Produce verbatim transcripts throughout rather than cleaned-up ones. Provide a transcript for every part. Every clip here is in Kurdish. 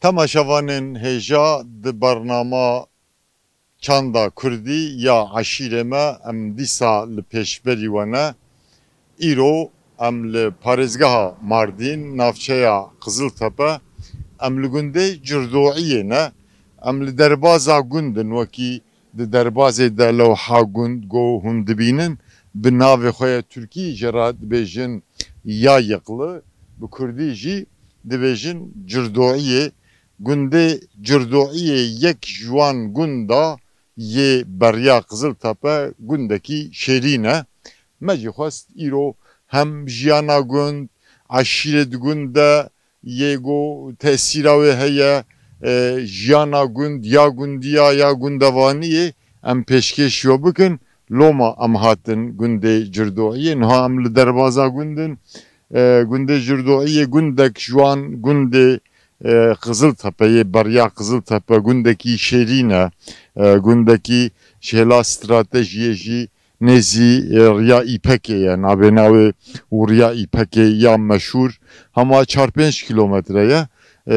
Temaşevanên hêja, di bernama Çanda Kurdî ya Eşîrê me em dîsa li pêşberî we ne. Îro em li parêzgeha Mardîn, navçeya Qiziltepe, em li gundê Cirdoiyê ne. Em li derbaza gund in, wekî di derbazê de lewha gund ku hûn dibînin, bi navê xwe ya Tirkî jê re dibêjin Yayıklı, bi Kurdî jî dibêjin Cirdoiyê. Gundê Cirdoiyê yek ji wan gunda yê beriya Qiziltepe gundekî şêrîn e. Me jî xwest îro hem jiyana gund, eşîrê di gund de yê ku tesîra wê heye, e, jiyana gund, ya gundiya, ya gundevaniyê, em pêşkêşî we bikin. Loma em hatin gundê Cirdoiyê. Niha em li derbaza gund in. E, gundê Cirdoiyê gundek ji wan gundê, e, Qiziltepe yê beriya Qiziltepe gundekî şêrîn e. E, gundekî ji hêla stratejiyê jî nêzî, e, Riya Îpekê ye. Nabêna wê û Riya Îpekê ya meşhûr hema çar pênc kîlometre ye. E,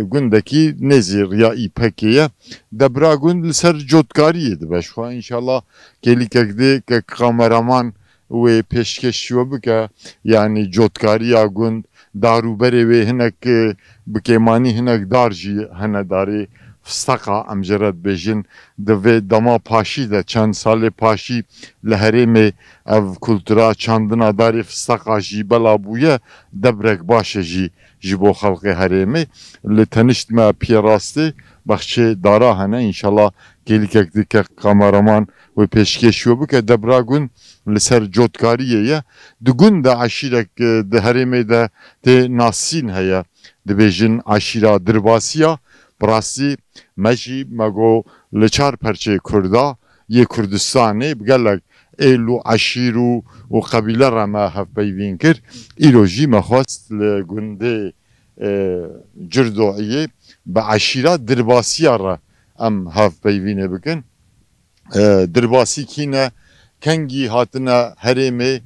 gundekî nêzî Riya Îpekê ye. Debra gund li ser cotkariyê dibe. Ji xwe înşallah kêlîkek dê kek kameraman wê pêşkêşî we bike. Yanî cotkariya gund, dar û berê wê hinek, e, bi kêmanî hinek dar jî hene, darê fisteqa em jê re dibêjin. Di vê dema paşî de, çend salê paşî li herêmê ev kultura çandina darê fisteqa jî bela bûye, debrek baş e jî ji bo xelkê herêmê. Li tenişt me piyê rastê bexçê dara hene. Înşallah kêlîkek dike kameraman wê pêşkêşî we bike. Debra gund li ser cotkariyê ye. Di gund de eşîrek, e, di herêmê de tê nasîn heye. Dibêjin eşîra Dirbasiya. Bi rastî me jî me got li çar perçê Kurda yê Kurdistanê bi gelek êl û eşîr û, û qebîle re me hevpeyvîn kir. Îro jî me xwest li gundê, e, Cirdoiyê bi eşîra Dirbasiya re em hevpeyvînê bikin. E, Dirbasî kî ne, kengî hatine herêmê,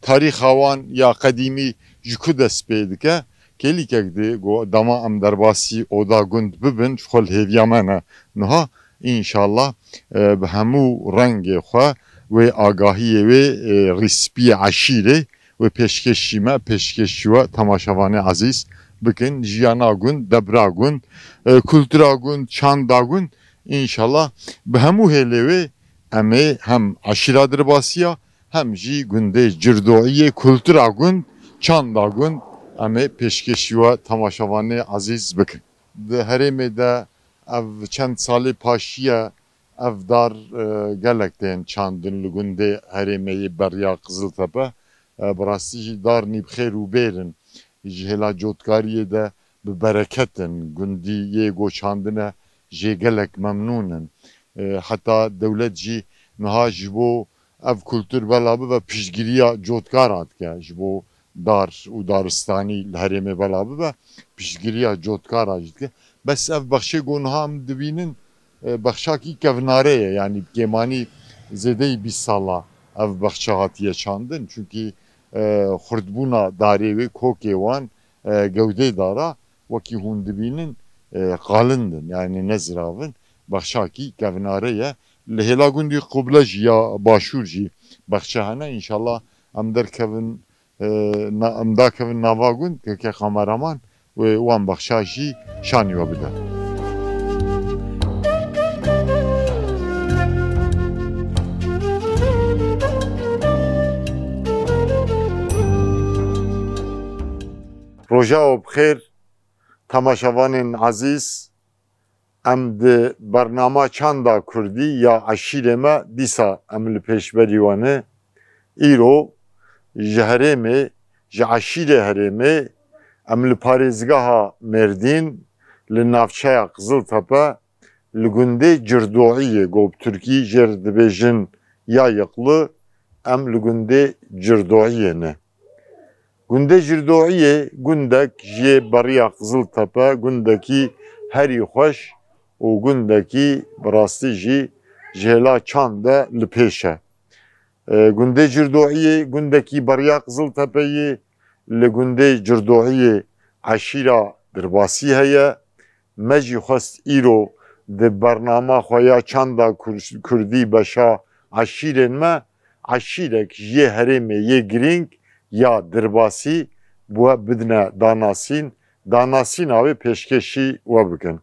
tarîxa wan ya qedîmî ji ku dest pê dike? Kêlîkek dê got, dema em derbasî oda gund bibin, ji xwe li hêviya me ne. Niha, înşallah, e, bi hemû rengê xwe wê agahiyê wê, e, rîspiyê eşîrê wê pêşkêşî me, pêşkêşî we temaşevanê ezîz bikin. Jiyana gund, debra gund, e, kultura gund, çanda gund, înşallah bi hemû hêlê wê em ê hem eşîra Dirbasiya hem jî gundê Cirdoiyê, kultura gund, çanda gund em ê pêşkêşî we temaşevanê ezîz bikin. Di herêmê de ev çend salê paşiye ev dar, e, gelek tên çandin li gundê herêmê yê beriya Qiziltepe. E, bi rastî jî dar nî bi xêr û bêr in. Ji hêla cotkariyê de bi bereket in. Gundî yê goçandine jê gelek memnûn in. E, heta dewlet jî niha ji bo ev kultur bela bibe piştgiriya cotkara dike. Ji bo dar û daristanî li herêmê bela bibe piştgiriya cotkara jî dike. Bes ev bexçê ku niha em dibînin, e, bexçakî kevnare ye. Yanî bi kêmanî zêdeyî bîst sala ev bexçe hatiye çandin. Çunkî, e, xurtbûna darê wê, kokê wan, e, gewdê dara, wekî hûn dibînin, e, qalindin, yanî ne zirav in. Bexçakî kevnare ye. Li hêla gundî Quble jî ya Başûr jî bexçe hene. Înşallah em derkevin, e, na-, em dakevin nava gund, keke kameraman wê wan bexça jî şanî we bide. Roja we bi xêr, temaşevanên ezîz, em di bernama Çanda Kurdî ya eşîrê me dîsa em li pêşberî we ne. Îro ji herêmê, ji eşîrê herêmê, em li parêzgeha Mêrdîn, li navçeya Qiziltepe, li gundê Cirdoiyê, ku bi tirkî jê re dibêjin Yayıklı, em li gundê Cirdoiyê ne. Gundê Cirdoiyê gundek ji yê beriya Qiziltepe, gundekî herî xweş û gundekî bi rastî jî ji hêla çand de li pêş e. E, gundê Cirdoiyê gundekî beriya Qiziltepe ye, li gundê Cirdoiyê eşîra Dirbasî heye, Me jî xwest îro di bernama xwe ya çanda Kur-, Kurdî beşa eşîrên me, eşîrek ji yê herêmê yê girîng ya Dirbasî bi we bidine danasîn, danasîna wê pêşkêşî we bikin.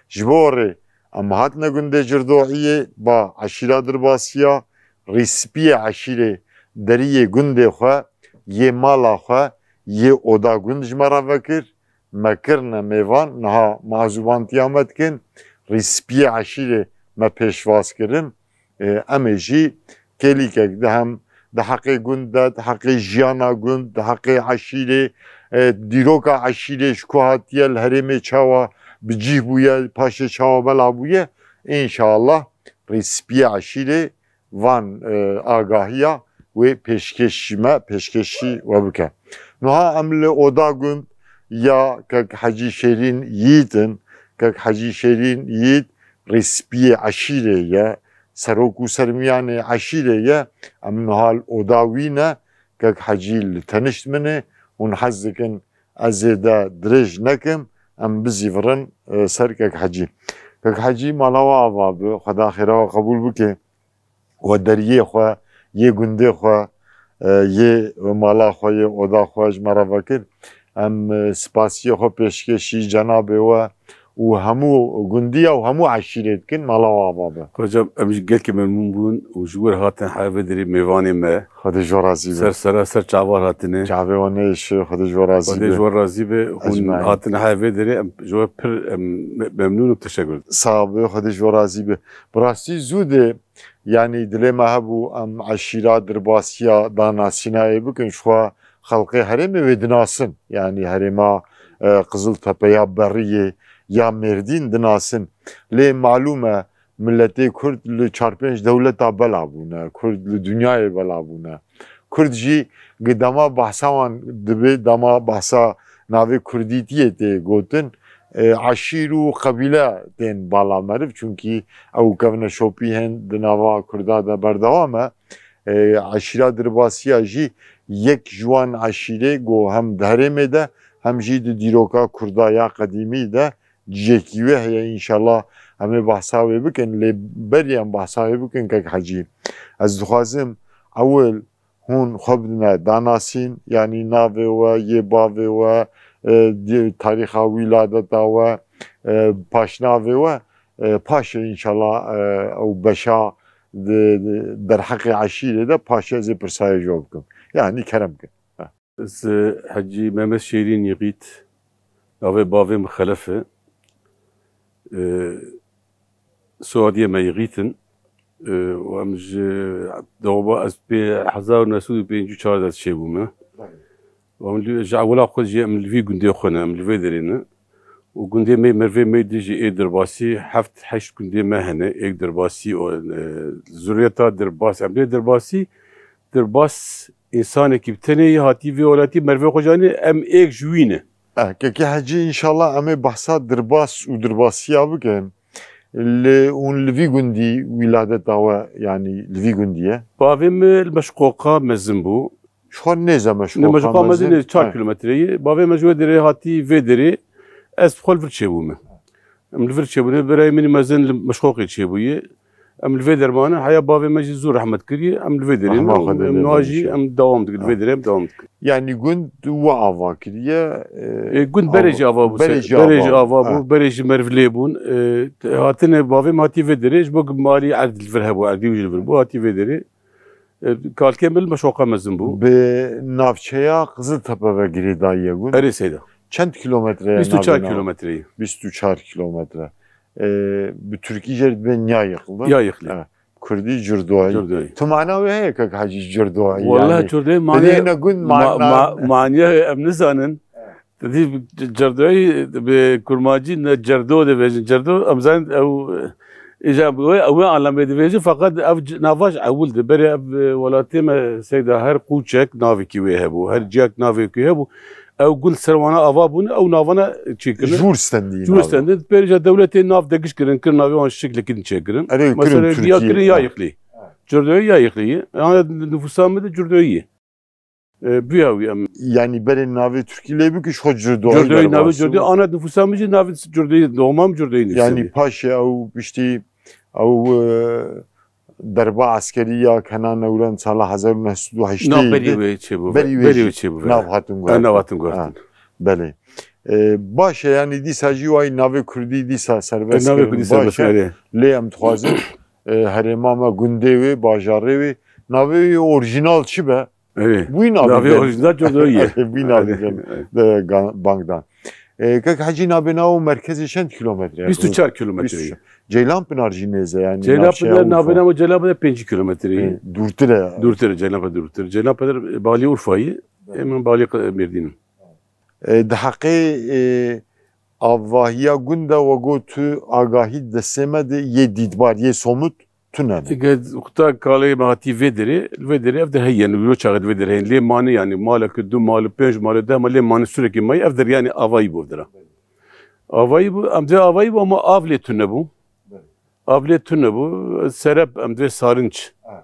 Ji bo rê em hatine gundê Cirdohiyê, ba eşîra Dirbasiya, rîspiyê eşîrê deriyê gundê xwe, yê mala xwe, yê oda gund ji me re vekir, me kirine mêvan, niha mazûbantiya me dikin, rîspiyê eşîrê me pêşvaz kirin. E, em ê jî kêlîkek di hem di heqê gund de, di heqê jiyana gund, di heqê eşîrê, e, dîroka eşîrê ji ku hatiye, li herêmê çawa bi cih bûye, paşê çawa bela bûye, înşallah rîspiyê eşîrê van, e, agahiya wê pêşkêşî me, pêşkêşî we bike. Niha em li oda gund ya kek Hecî Şêrîn Yiğit in. Kek Hecî Şêrîn Yiğit rîspiyê eşîrê ye, serok û sermiyanê eşîrê ye. Em niha li oda wî ne, kek Hecî li tenişt min e, hûn hez dikin ez ê de dirêj nekim, em bizîvirin, e, ser kek Hecî. Kek Hecî, mala we ava bi, Xweda xêra we qebûl bike. We deriyê xwe, yê gundê xwe, e, yê mala xwe, yê oda xwe ji me re vekir. Em, e, spasiyê xwe pêşkêşî cenabê we û hemû gundiya û hemû eşîrê dikin, mala we ava be. Hocam, em jî gelkî memnûn bûn û ji wir hatin hevê derê mêvanê me. Xwedê ji we razî be. Ser sera, ser çavar hatine. Çavê we nêşe, Xwedê ji we razî be. Xwedê ji we razî be. Hûn hatin hevê derê, em ji we pir, em, me-, memnûn û teşekkür. Sax be, Xwedê ji we razî be. Bi rastî zû de, yanî dilê me hebû em eşîra Dirbasiya danasînayê bikin, ji xwe xelqê herêmê wê dinasin. Yanî herêma, e, Qiziltepe ya Beriyê ya Mêrdîn dinasin. Lê malûm e, miletê Kurd li çar pênc dewleta bela bûne, Kurd li dinyayê bela bûne. Kurd jî gi dema behsa wan dibe, dema behsa navê Kurdîtiyê tê gotin, e, eşîr û qebîle tên bala meriv, çunkî ew kevneşopî hên di nava Kurda de berdewam e. E, eşîra Dirbasiya jî yek ji wan eşîrê ku hem di herêmê de hem jî di dîroka Kurda ya qedîmî de cihekî wê heye, înşallah em ê behsa wê bikin, lê berî em behsa wê bikin kek Hecî. Ez dixwazim ewil hûn xwe bidine danasîn, yanî navê we, yê bavê we, e, di-, tarîxa wîladeta we, e, paşnavê we, e, paşê înşallah, e, ew beşa di, di derheqê eşîrê de paşê ez ê pirsayê ji we bikim. Yanî kerem kin. Ez, e, Hecî Mehmet Şêrîn Yiğit, navê bavê min Xelef e. E, soyadiyê me Yiğit in. E, û em ji dewba ez pê hezar û neh sed û pêncî û çar de çêbûme. Û em li, ji ewila xwe jî em li vî gundê xwe ne, em li vê derê ne. Û gundê me, mervê me dijî ê Dirbasî, heft heşt gundê me hene, êk Dirbasî, o, e, zuriyeta Dirbas, em lê Dirbasî, Dirbas, însanekî bi tenê yê hatî vê welatî, mervê xwe janî, em êk ji wî ne. Eh, kekê Hecî, înşallah em ê behsa Dirbas û Dirbasiya bikin. Li, hûn li vî gundî wîladeta we, yanî li vî gundî ye? Bavê min li Meşqoqa mezin bû. Ji xwe nêze Meşqoqa mezin. Ne, Meşqoqa mezin e, çar kilometre ye. Bavê me ji wê derê hatî vê derê. Ez bi xwe li vir çêbûme. Em li vir çêbûne, birayê min mezin li Meşqoqê çêbûye. Em li vê derê mane, heya bavê me jî zû rehmet kiriye, em li vê derê ne. Em niha jî em dewam dikin, li vê derê em dewam dikin. Yanî gund we ava kiriye, e, gund berê jî ava bû, berê jî ava bû, berê jî merv lê bûn. E, hatine bavê me hatî vê derê, ji bo malî erd li vir hebû, erdî wî jî li vir bû, hatî vê derê. E, kalkê min li Meşoqa mezin bû. Bi navçeya Qiziltepe ve girêdayî ye gund? Erê seyda. Çend kilometre ye navê nav? Bîst û çar kilometre ye. Bîst û çar kilometre. E, bi Tirkî jê re dibê Niyayıklı. Niyayıklı. Evet. Kurdî Cirdoyî. Cirdoyî. Tu mana wê heye kek Hecî Cirdoyî? Wallahî yani. Cirdoyî mane, dibê ne gund ma-, mana. Ma-, maniya em nizanin. Dî Cerdoyî bi kurmancî ne Cerdo dibêjin. Cerdo, em zanin ew, îja bi wê, ew ê alemê dibêjin, feqet ev c-, nava ji ewil de. Berê ev, e, welatê me seyda her qûçek navekî wê hebû, her ciyek navekî hebû. Ew gund ser wana ava bûne, ew navana çêkirine. Jûr stendî. Jûr stendî. Pêrîja dewletê nav degiş kirin, kirin navê wan şiklekî din çêkirin. Erê, mesela kirin ya Tirkî. Kirin ya Yiqlî. Cerdoyî ya Yiqlî ye. Ana nifûsa me de Cerdoyî ye. E, bûya wî em. Yanî berê navê Tirkî lê bikî ji xwe Curdoyî Curdoyî navê Curdoyî. Ana nifûsa min jî navê Curdoyî, doma min Curdoyî nivîsî. Yanî paşê ew piştî ew e, derba eskerî ya Kenan Ewren sala hezar û neh sed û heştê. Na berî wê çêbû. Berî wê çêbû. Nav hatin guhertin. Nav hatin guhertin. Belê. E, baş e, yanî dîsa jî wayî navê Kurdî dîsa serbest kirin. Navê Kurdî serbest kirin. Lê em dixwazin e, herêma me, gundê wê, bajarê wê, navê wê orîjînal çi be? Wî navê. Navê orîjînal Curdoyî ye. Wî navê bang dan. E, kek Hecî, nabêna û merkezê çend kîlometre ye? Bîst û çar kîlometre ye. Ceylan Pinar jî nêze yanî. Ceylan Pinar nabêna û Ceylan Pinar pêncî kîlometre ye. Dûrtir e. Dûrtir e, Ceylan Pinar dûrtir. Ceylan Pinar balî Urfayê. Ê min balî Mêrdîn im. E, di heqê e, avahiya gund de we got tu agahî destê me de yê dîtbar, yê somut tune ne. Ege quta kalê me hatî vê derê, li vê derê ev der heye, yani wilo çaxê di vê derê heye. Lê mane yani maleke du mal, pênc mal, deh mal lê mane, sürekli mayî, ev der yani avayî bû ev dera. Avayî bû, em de avayî bû ama av lê tune bû. Av lê tune bû, sereb em divê sarinc. Ha.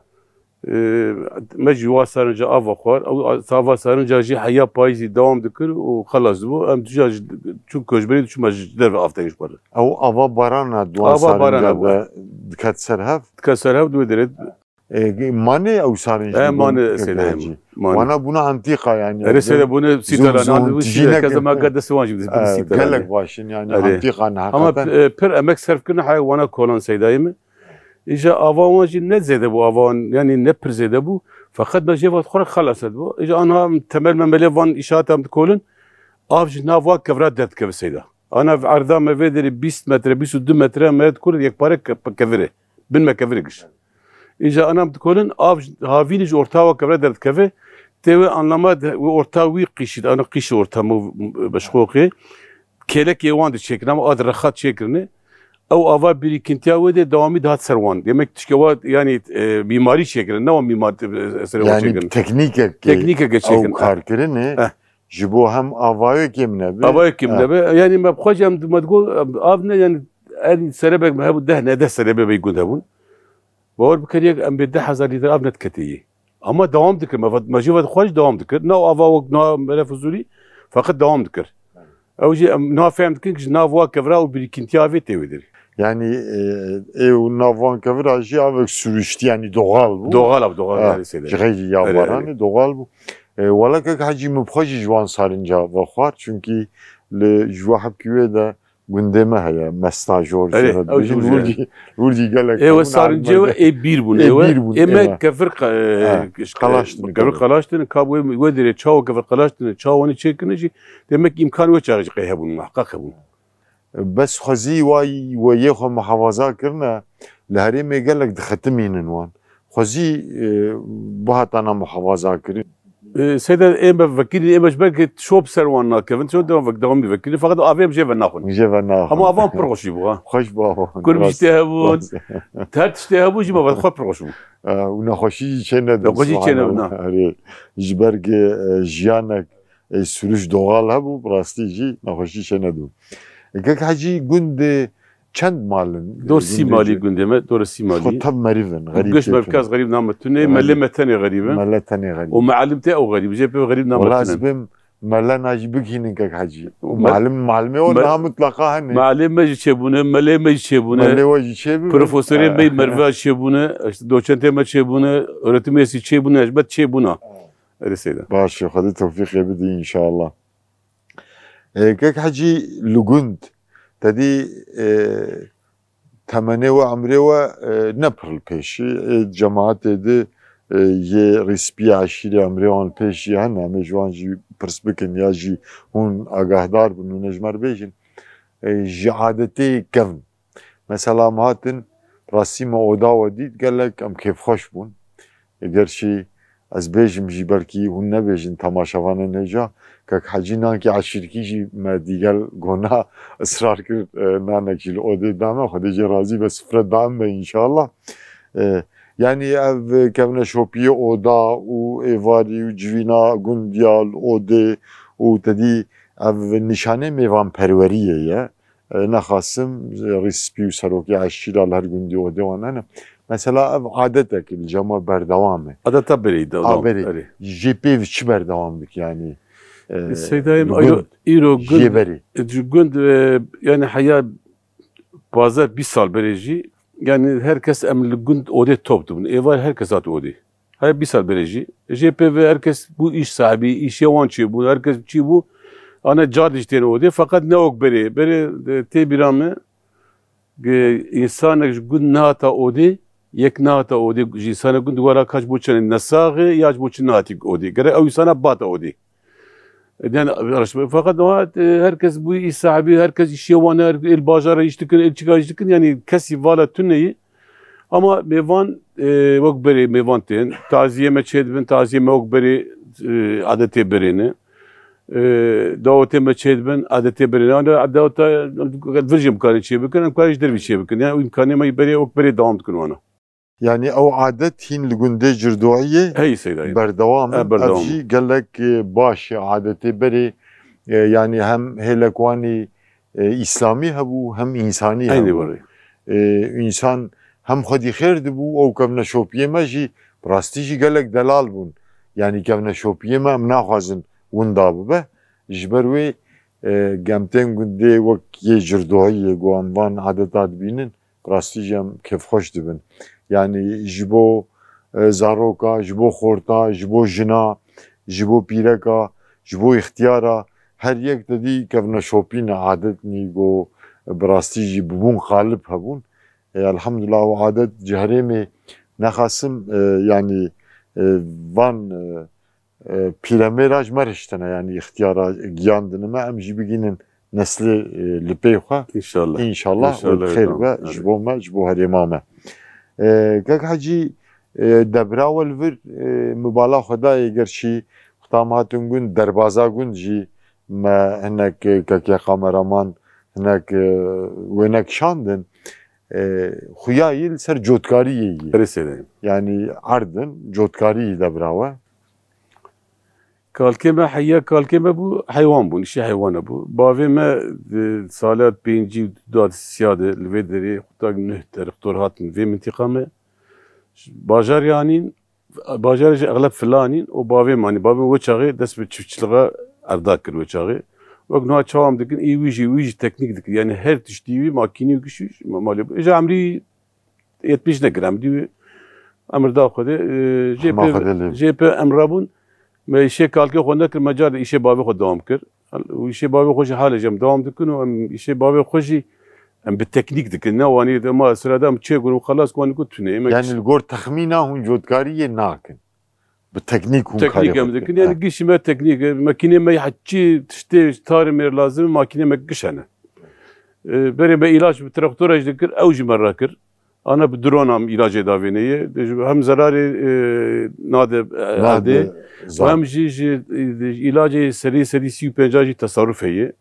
Ee, me jî wa sarinca ava xwar. Ew ava sarinca jî heya payîzî dewam dikir û xelas dibû. Em dija jî çûn koçberî, çûma ji derve av tengî xwar. Ew ava barana duwan sarinca de diket ser hev? Diket ser hev, di wê derê. E, mane ew sarinc. E, mane Seyda Hecî. Wana bûne antîqa yani. Erê Seyda bûne sîtalan. Keza me gel destê wan jî bidin sîtalan. Gelek baş in yani antîqa ne hakikaten. Ama e, pir emek serf kirine heya wana kolan Seydayê min. Îja ava wan jî ne zêde bû, ava wan yani ne pir zêde bû. Feqet me jê ve xwe re xelas dibû. Îja anha temel memelê van îşata em dikolin. Av ji nav wa kevra derdikeve Seyda. Ana erda me vê derê bîst metre, bîst û du metre me dikur yekpare ke-, kevir e. Bin me kevir e giş. Îja ana em dikolin, av ji, havînî ji orta wa kevra derdikeve. Tê wê anlama de, wê orta wî qîşî, ana qîşî orta me beşqoqê. Kêlekê wan de çêkirin, ama ad rexat çêkirine. Ew ava birîkintiya wê de dewamî dihat ser wan. Demek tişke wa, yani, e, mîmarî çêkirin, ne wa mîmar, e, serê wan çêkirin. Yani teknîkek, teknîkek çêkirin. Ew kar kirine. Ji bo hem avayê kêm nebe. Avayê kêm nebe. Yanî me bi xwe jî em, me digot, em, av ne, yanî en serebek me hebû deh ne deh serebek bey gund hebûn. Bawer bike yek em bê deh hezar lître av nediketê yê. Ama dewam dikir. Me vat, me jê vat xwe jî dewam dikir. Na ava wek na mele Fizûlî, feqet dewam dikir. Ew jî em niha fehm dikin ku ji nav wa kevra û birîkintiya vê tê wê derê. Yanî, e, ê û nav wan kevira jî avek sürüştî, yanî doğal bû. Doğal ab, doğal, ha, yani seyde. Ji xeyrî ya baranê doğal bû. E, wala kek Hecî, min bi xwe jî ji wan sarinca vexwar, çunkî li ji we hepkî wê de gundê me heye, Mestajor, erê, jê re ew dibêjin, jî wir jî, wir jî gelek. Ê we hebûn, sarincê we ê bîr bûn, ê we. Ê bîr bûn, ê me kevir qa-, e, qelaş dine, kevir qelaş dine, ka wê, wê derê çawa kevir qelaş dine, çawa wanî çêkirine jî, demek îmkan wê çaxê jî qey hebûn, muheqeq hebûn. Bes xwezî wa we yê xwe muhafaza kirine, li herêmê gelek dixetimînin wan. Xwezî, e, bihatana muhafaza kirin. E, seyde ê me vekirî, ê me ji ber ku şop ser wan nakevin, şop devam vek-, dewamî vekirî, feqet avê em jê ve naxwin. Jê ve naxwin. Hema avan pir xweşî bû, ha. Xweş bû avan. Kurm jî tê hebûn. Her tiştê hebû jî me ve xwe pir xweş bû. E, û nexweşî jî çê nedin. Nexweşî çê nebûn, ha. Subhanallah. Erê, ji ber ku, e, jiyanek, e, sürüş doğal hebû, bi rastî jî nexweşî çê nedibû. E, kek Hecî, gundê çend mal in? Dor sî malî gundê me, dor sî malî. Xwe tev meriv in, xerîb têkin. Geş merkez xerîb name tune, melê me tenê xerîb in. Mele tenê xerîb. Û mealim tê ew xerîb, jê pê xerîb name tune. Wala ez bêm mele najî bigihînin kek Hecî. Û mealim, mealimê o niha mutlaqa hene. Mealê me jî çêbûne, melê me jî çêbûne. Melê we jî çêbûne. Profesorê me, merve çêbûne, işte doçentê me çêbûne, öğretim üyesi çêbûne, elbet çêbûna. Erê seyda. Baş e, Xwedê tewfîqê bidî înşallah. E, kek Hecî, li gund, te dî, e, temenê we, emrê we, e, ne pir li pêşî. E, cemaetê di, e, yê rîspî eşîrê emrê wan li pêşî hene, em ê ji wan jî pirs bikin ya jî hûn agahdar bin, hûn ê ji me re bêjin. E, ji adetê kevn. Mesela em hatin, rastî me oda we dît, gelek em kêfxweş bûn. E, gerçî ez bêjim jî, belkî hûn nebêjin, temaşevanên hêja, kek Hecî nankî eşîrkî jî me dîgel gona israr kir, e, nanek jî li odê da me, Xwedê jê razî be, sifre da me înşallah. E, yanî ev kevneşopiyê oda û êvarî û civîna gundiya li odê û te dî ev nîşanê mêvanperweriyê ye. E, nexasim, rîspî û serokê eşîra li her gundî odê wan hene. Mesela ev adetek li cema berdewam e. Adeta berê de. A, berê. Erê. Jê pê çi berdewam dike yani? E, Seydayê me, îro, îro gund, ji gund, e, yani heya pazdeh bîst sal berê jî, yani her kes em li gund odê top dibin. Êvar her kes hat odê. Heya bîst sal berê jî. Jê pê ve her kes bû îş sahibî, îşê wan çêbû, her kes çêbû. Ana car diştên odê, feqet ne wek berê. Berê, e, tê bîra me, Ge-, însanek ji gund nehata odê, yek nehata odê, ji însanek gund wera ka ji bo çi nesaxê ya ji bo çi nehatî odê. Gerek ew însana bata odê. Yani, araştırma, fakat o, e, herkes bu iş sahibi, herkes işe wan, her, el bajara iş dikin, el çika iş dikin, yani kesî vala tuneyî. Ama mêvan, e, wek berê mêvan tên, taziyê me çêdibin, taziyê me wek berê, e, adetê berê ne. E, dawetê me çêdibin, adetê berê ne. Daweta vir jî em karin çê bikin, em karin ji dervî çê bikin. Yani imkanê me berê wek berê dewam dikin wana. Yani ew adet hîn li gundê Cirdoyê Hey Seydayê. Berdewam in. Ev berdewam Ev jî gelek, e, baş e adetê berê, e, yani hem hêlekwanî, e, îslamî hebû, hem însanî Eynî hebû. Werê. E, însan hem xwedî xêr dibû, ew kevneşopiyê me jî bi rastî jî gelek delal bûn. Yani kevneşopiyê me em naxwazin winda bibe. Ji ber wê, e, gemtên gundê wek yê Cirdoyê ku em van adeta dibînin, bi rastî jî em kêfxweş dibin. Yani ji bo, e, zaroka, ji bo xorta, ji bo jina, ji bo pîreka, ji bo îxtiyara, her yek te dî kevneşopîne adet nî ku bi rastî jî bibûn qalib hebûn. E, elhamdulillah ew adet ji herêmê nexasim, e, yani, e, van, e, e, pîremêra ji me re hiştine, yani îxtiyara giyandine me, em jî bigînin neslê, e, li pê xwe. İnşallah. İnşallah, û bi xêr be ji bo me, ji bo herêma me. E, Kek Hecî, e, debra we li vir, e, mibala xwe dayê, gerçî xwe tam hatin gund, derbaza gund jî me hinek, e, kekê kameraman hinek, e, wêne kişandin. E, xuya yî li ser cotkariyê yî. Erê sêrê. Yani erdin, cotkarî yî debra we. Kalkê me heya, kalkê me bû, heywan bûn, îşê heywana bû. Bavê me, e, sala pêncî û du siya de li vê derê xwe tak nuh teriktor hatin vê mintîqa me. Bajarê anîn, bajarê jî exleb filanîn û bavê me anî. Bavê me wê çaxê dest bi çiftçiliğa erda kir wê çaxê. Wek niha çawa em dikin, ê wî jî, wî jî teknîk dikir. Yani her tiştî wî makînî û kişî ma-, malê bû. Îja emrî yetmiş nekir, em dî emir da Xwedê, e, jê Hema pê, Xwedê lê. Jê pê em rabûn, me îşê kalkê xwe nekir, me car de îşê bavê xwe dewam kir. Û îşê bavê xwe jî halê jî em dewam dikin û em îşê bavê xwe jî em bi teknîk dikin. Ne wanî de ma sira de em çê gun û xelas ku wanî ku tune. Ême Yani li gor texmîna hûn cotkariyê nakin. Bi teknîk hûn Teknîk karê em xwe dikin. Dikin. Yani Ha. Gişî me teknîk, e, makînê me heçî tiştê tarê mêr lazim, makînê me giş hene. E, berê me îlaç bi traktora jî dikir, ew jî me rakir. Ana bi drona em îlacê davêneye. Hem zerarê, e, nade, e, Nade erdê. Zar. Hem jî ji, e, îlacê serî, serî sî û pênca jî tesarruf heye.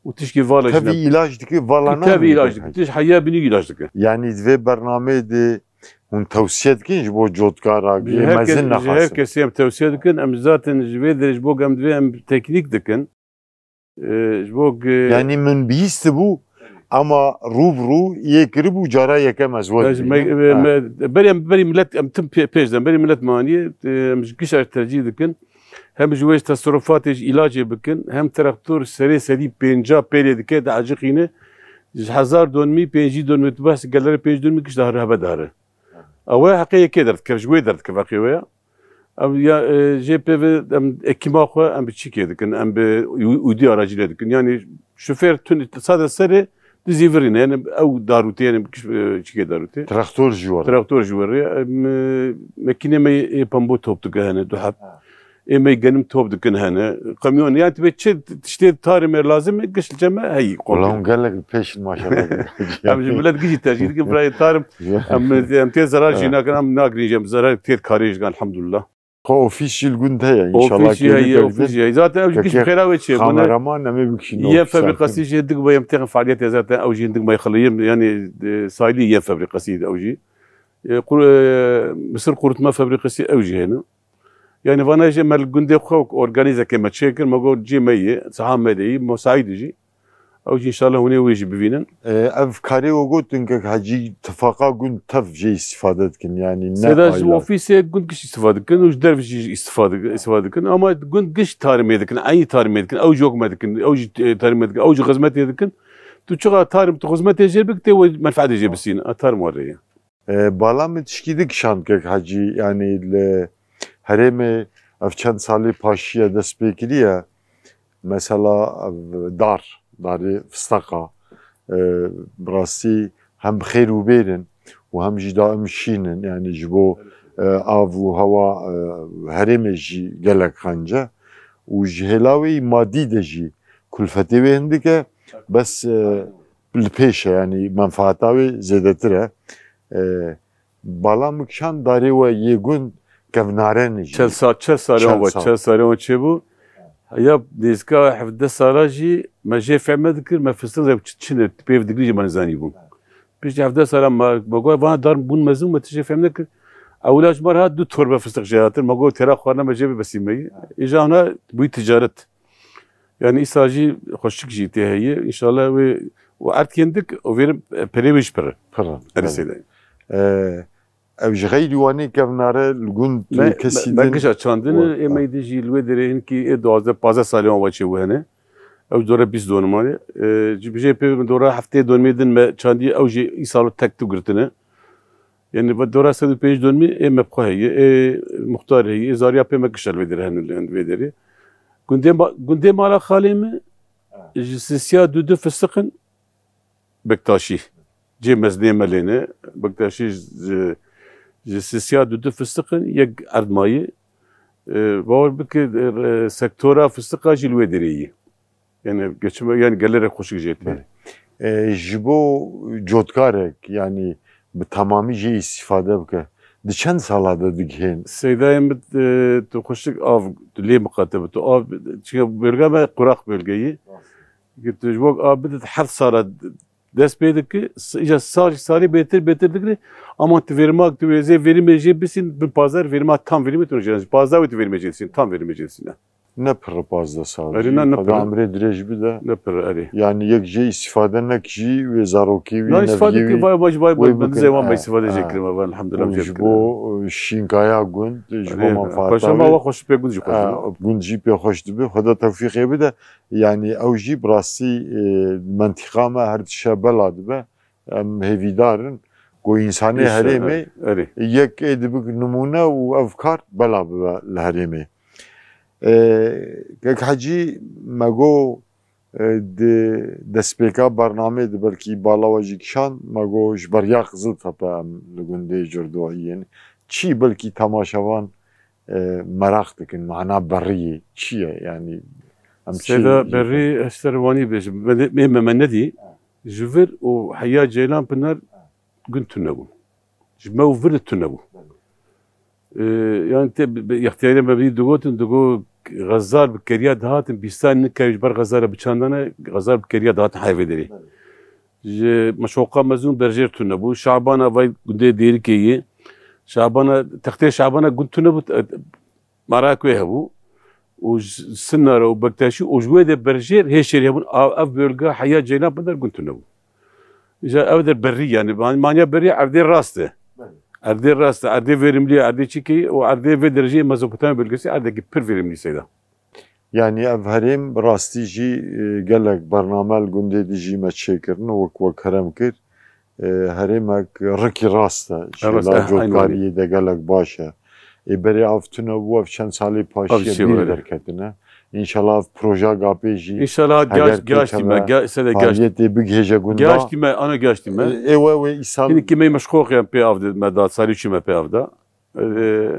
Û tişkî vala jî Tevî ne- îlaç dike, vala Tevî nade îlaç dike. Tiş heya binî îlaç dike. Yani di vê bernameyê de hûn tewsiye dikin ji bo cotkara, Ji yê her mezin kes-, ji her nexasin. Kesî em tewsiye dikin. Em zaten ji vê derê ji bo em divê em teknîk dikin. E, ji bo ge- Yani min bihîstibû, ama rû bi rû yê kiribû, cara yekem ez we Ez dibînim. me-, me-, Ha. me-, berê em, berî millet, em tim pê-, pêş de, berî millet maniye, e, em ji gişa tercîh dikin. Hem ji wê ji teserufatê ji îlacê bikin, hem traktor serê sedî pênca pêlê dike, dieciqîne. Ji hezar donmî, pêncî donmî, tu behs gelere pênc donmî giş dahre hebe dahre. Ew e heqê yekê derdikeve, ji wê derdikeve heqê wê ya. Em ya, e, jê pê ve em ekîma xwe em bi çîkê dikin, em bi û-, ûdî aracîle dikin. Yani şofêr tun sade serê dizî virîne, yani ew darûtê, yani kiş-, e, çîkê darûtê. Traktor ji we re. Traktor ji we re. Em, e, mekînê me yê pembo top dike hene, du heb. Ha. Ê me genim top dikin hene. Kamyon, yani tibê çi tiştê tarê me lazim e, giş li cem me heyî. Wala hûn gelek li pêş in maşallah. Em ji millet gijî tercîh dikin, birayê tarim. Em, em tê zerar jî Ha. nakin, em nagirîn jî, em zerar têr karê jî, elhamdulillah. Xwe ofîs jî li gund heye, înşallah Ofîs jî heye, ofîs jî heye. Zaten ew jî Kekê gişî xera wê çê bûne. Kameraman em ê bikişîn Yê ofîsa. Febrîkasî jê dik be yem têxin faaliyetê zaten ew jî dik me xeliyim. Yani, e, sayîlî yê febrîkasî ew jî. E, qur-, e, misir qurutma febrîkasî ew jî hene. Yani vana jê me li gundê xwe wek organîzeke me çêkir, me got cê me yê, saha me de yî, musaîd jî. Ew jî înşallah hûnê wê jî bivînin. E, ev karê we gotin kek Hecî, tifaqa gund tev jê îstîfade dikin, yanî ne Seyda, ji aylar. Ofîsê gund giş îstîfade dikin û ji derve jî îstîfade, îstîfade dikin. Ama gund giş tarimê dikin, eynî tarimê dikin, ew jî wek me dikin, ew jî, e, tarimê dikin, ew jî xizmetê dikin. Tu çiqa tarim, tu xizmetê jê bik, tê wê menfeetê jê bisîn. A tarim were ye. E, bala min tişkî din kişand kek Hecî, yanî li herêmê ev çend salê paşiye dest pê kiriye. Mesela ev dar, darê fisteqa, e, bi rastî hem bi xêr û bêr in û hem jî daim şîn in. Yanî ji bo, e, av û hewa, e, herêmê jî gelek qenc e û ji hêla wê madî de jî kulfetê wê hindik e. Bes, e, li pêş e, yanî menfaeta wê zêdetir e. E, bala min kişand darê we yê gund kevnare ne jî. Çel sal, çel salê wan çel ve, sal. Çel salê wan çêbû. Ya nêzîka hevdeh sala jî me jê fehm nedikir, me fistiq zeb çi, çi ne, pêv digirî jî me nizanîbûn. Piştî hevdeh sala me, me got, vana dar bûn mezin, me tiştê fehm nekir. Ewla ji me re hat du torbe fistiq jê hatin, me got, têra xwarina me jê bibesî me yî. Îja hona bûyî ticaret. Yani îsal jî xweşik jî tê heye. Înşallah wê û erd kendik û vêrim, e, perê wê jî pir. Pir. Erê, evet. Seyda. E, ev ji xeyrî wanê kevnare li gund me, kesî me, me din gişa çandin, wa, ê me dî jî li wê derê hinkî ê duwazdeh pazdeh salê wan weçê wê hene. Ew dora bîst donuma ne. E, ji bijê pê dora heftê donimê din me çandî, ew jî îsal tek tu girtine. Yani, va dora sed û pêncî donimî ê me bi xwe heye, ê muxtar heye, ê zariya pê me kişel vê derê, henin li vê derê. Gundê ma-, gundê mala xalê min ji sisiya du du fistiqin Bektaşî. Cê mezinê me lê ne. Bektaşî ji, ji sisiya du du fistiqin yek erdmayî. E, bawer bike, e, sektora fistiqa jî li wê derê yî. Yani geçime, yani gelere xweşik jê tê. Belê. E, ji bo cotkarek, yani bi temamî jê îstîfade bike, di çend sala de digihên? Seydayê min, e, tu xweşik av, tu lê miqate bi, tu av, çünkü bölge me kurak bölgeyî. Ki tu ji bo av bide heft sala dest pê dike, s-, îca sal, salî bêtir, bêtir digire, ama tu verima, tu wê zê verimê jê bisîn, bin pazar verima tam verimê tu jê, pazar wê tu verimê jê disîn, tam verimê jê disîn. Ne pir pazdeh sal. Erê, ne, ne pir. Xweda emrê dirêj bide. Ne pir, erê. Yani yek jê îstîfade nek jî wê zarokê wî, ne, îstîfade neviyê ki, wî, vay, vay, vay, wê vay, bikin. Zêwan, ha, îstîfade jê kirime, vay, elhamdülillah, ha, jê kirime. Ji bo, e, şînkaya gund, ji bo, erê, menfaata paşa wî. Ma xweş pê gund jî xweş dibe. Ha, gund jî pê xweş dibe. Xweda tewfîqê bide. Yani ew jî bi rastî, e, mentiqa me her tişe bela dibe. Em hêvîdar in ku însanê, înşallah, herêmê, erê, yek ê dibik nimûne û ev kar bela bibe li herêmê. E, Kek Hecî, me got, e, di destpêka bernamê de belkî bala we jî kişand, me got ji Beriya Qiziltepe em li gundê Cirdohî yên. Çi belkî temaşevan, e, meraq dikin, mana beriyê çi ye? Yani em çi Seyda, berî ez te re wanî bêjim. Me, me, me, me nedî. Ji vir û heya Ceylan Pinar gund tune bû. Ji me û vir tune bû. Ee, yani te bi, bi, yextiyarê me bî digotin, digo xezar bi keriya dihatin, bîstan nikevî ji ber xezara biçandane, xezar bi keriya dihatin heyvê derê. Ji meşoqa mezin berjêr tune bû. Şabana vay gundê Dêrikê yê. Şabana, textê Şabana gund tune bû, e, Merak wê hebû. Û ji Sinara û Bektaşî û ji wê de berjêr hêşerî hebûn. A-, ev bölge heya Ceylan Pinar gund tune bû. Îja ev der berî, yani, man-, manya berî erdê rast e. Belê. Erdê rast e, erdê verimlî, erdê çikê û erdê vê derece Mezopotamya bölgesi erdekî pir verimlî Seyda. Yani ev herêm bi rastî jî, e, gelek bername li gundê dijî me çêkirin û wek we kerem kir. E, herêmek rikî rast e. Evet, şêla, eh, aynen, cotkariyê de gelek baş e. Ê berê av tune bû, ev çend salê paşiye bîr derketine. Înşallah ev proja gapê jî, înşallah, heger gaş-, gaştî me, pêkeve ga-, sede gaştî. Faaliyetê bigihêje gunda. Gaştî me, ana gaştî me. E, ê we, wê îsal. Hinekî me meşqoxê em pê av de, me da, salî çî me pê av da. E,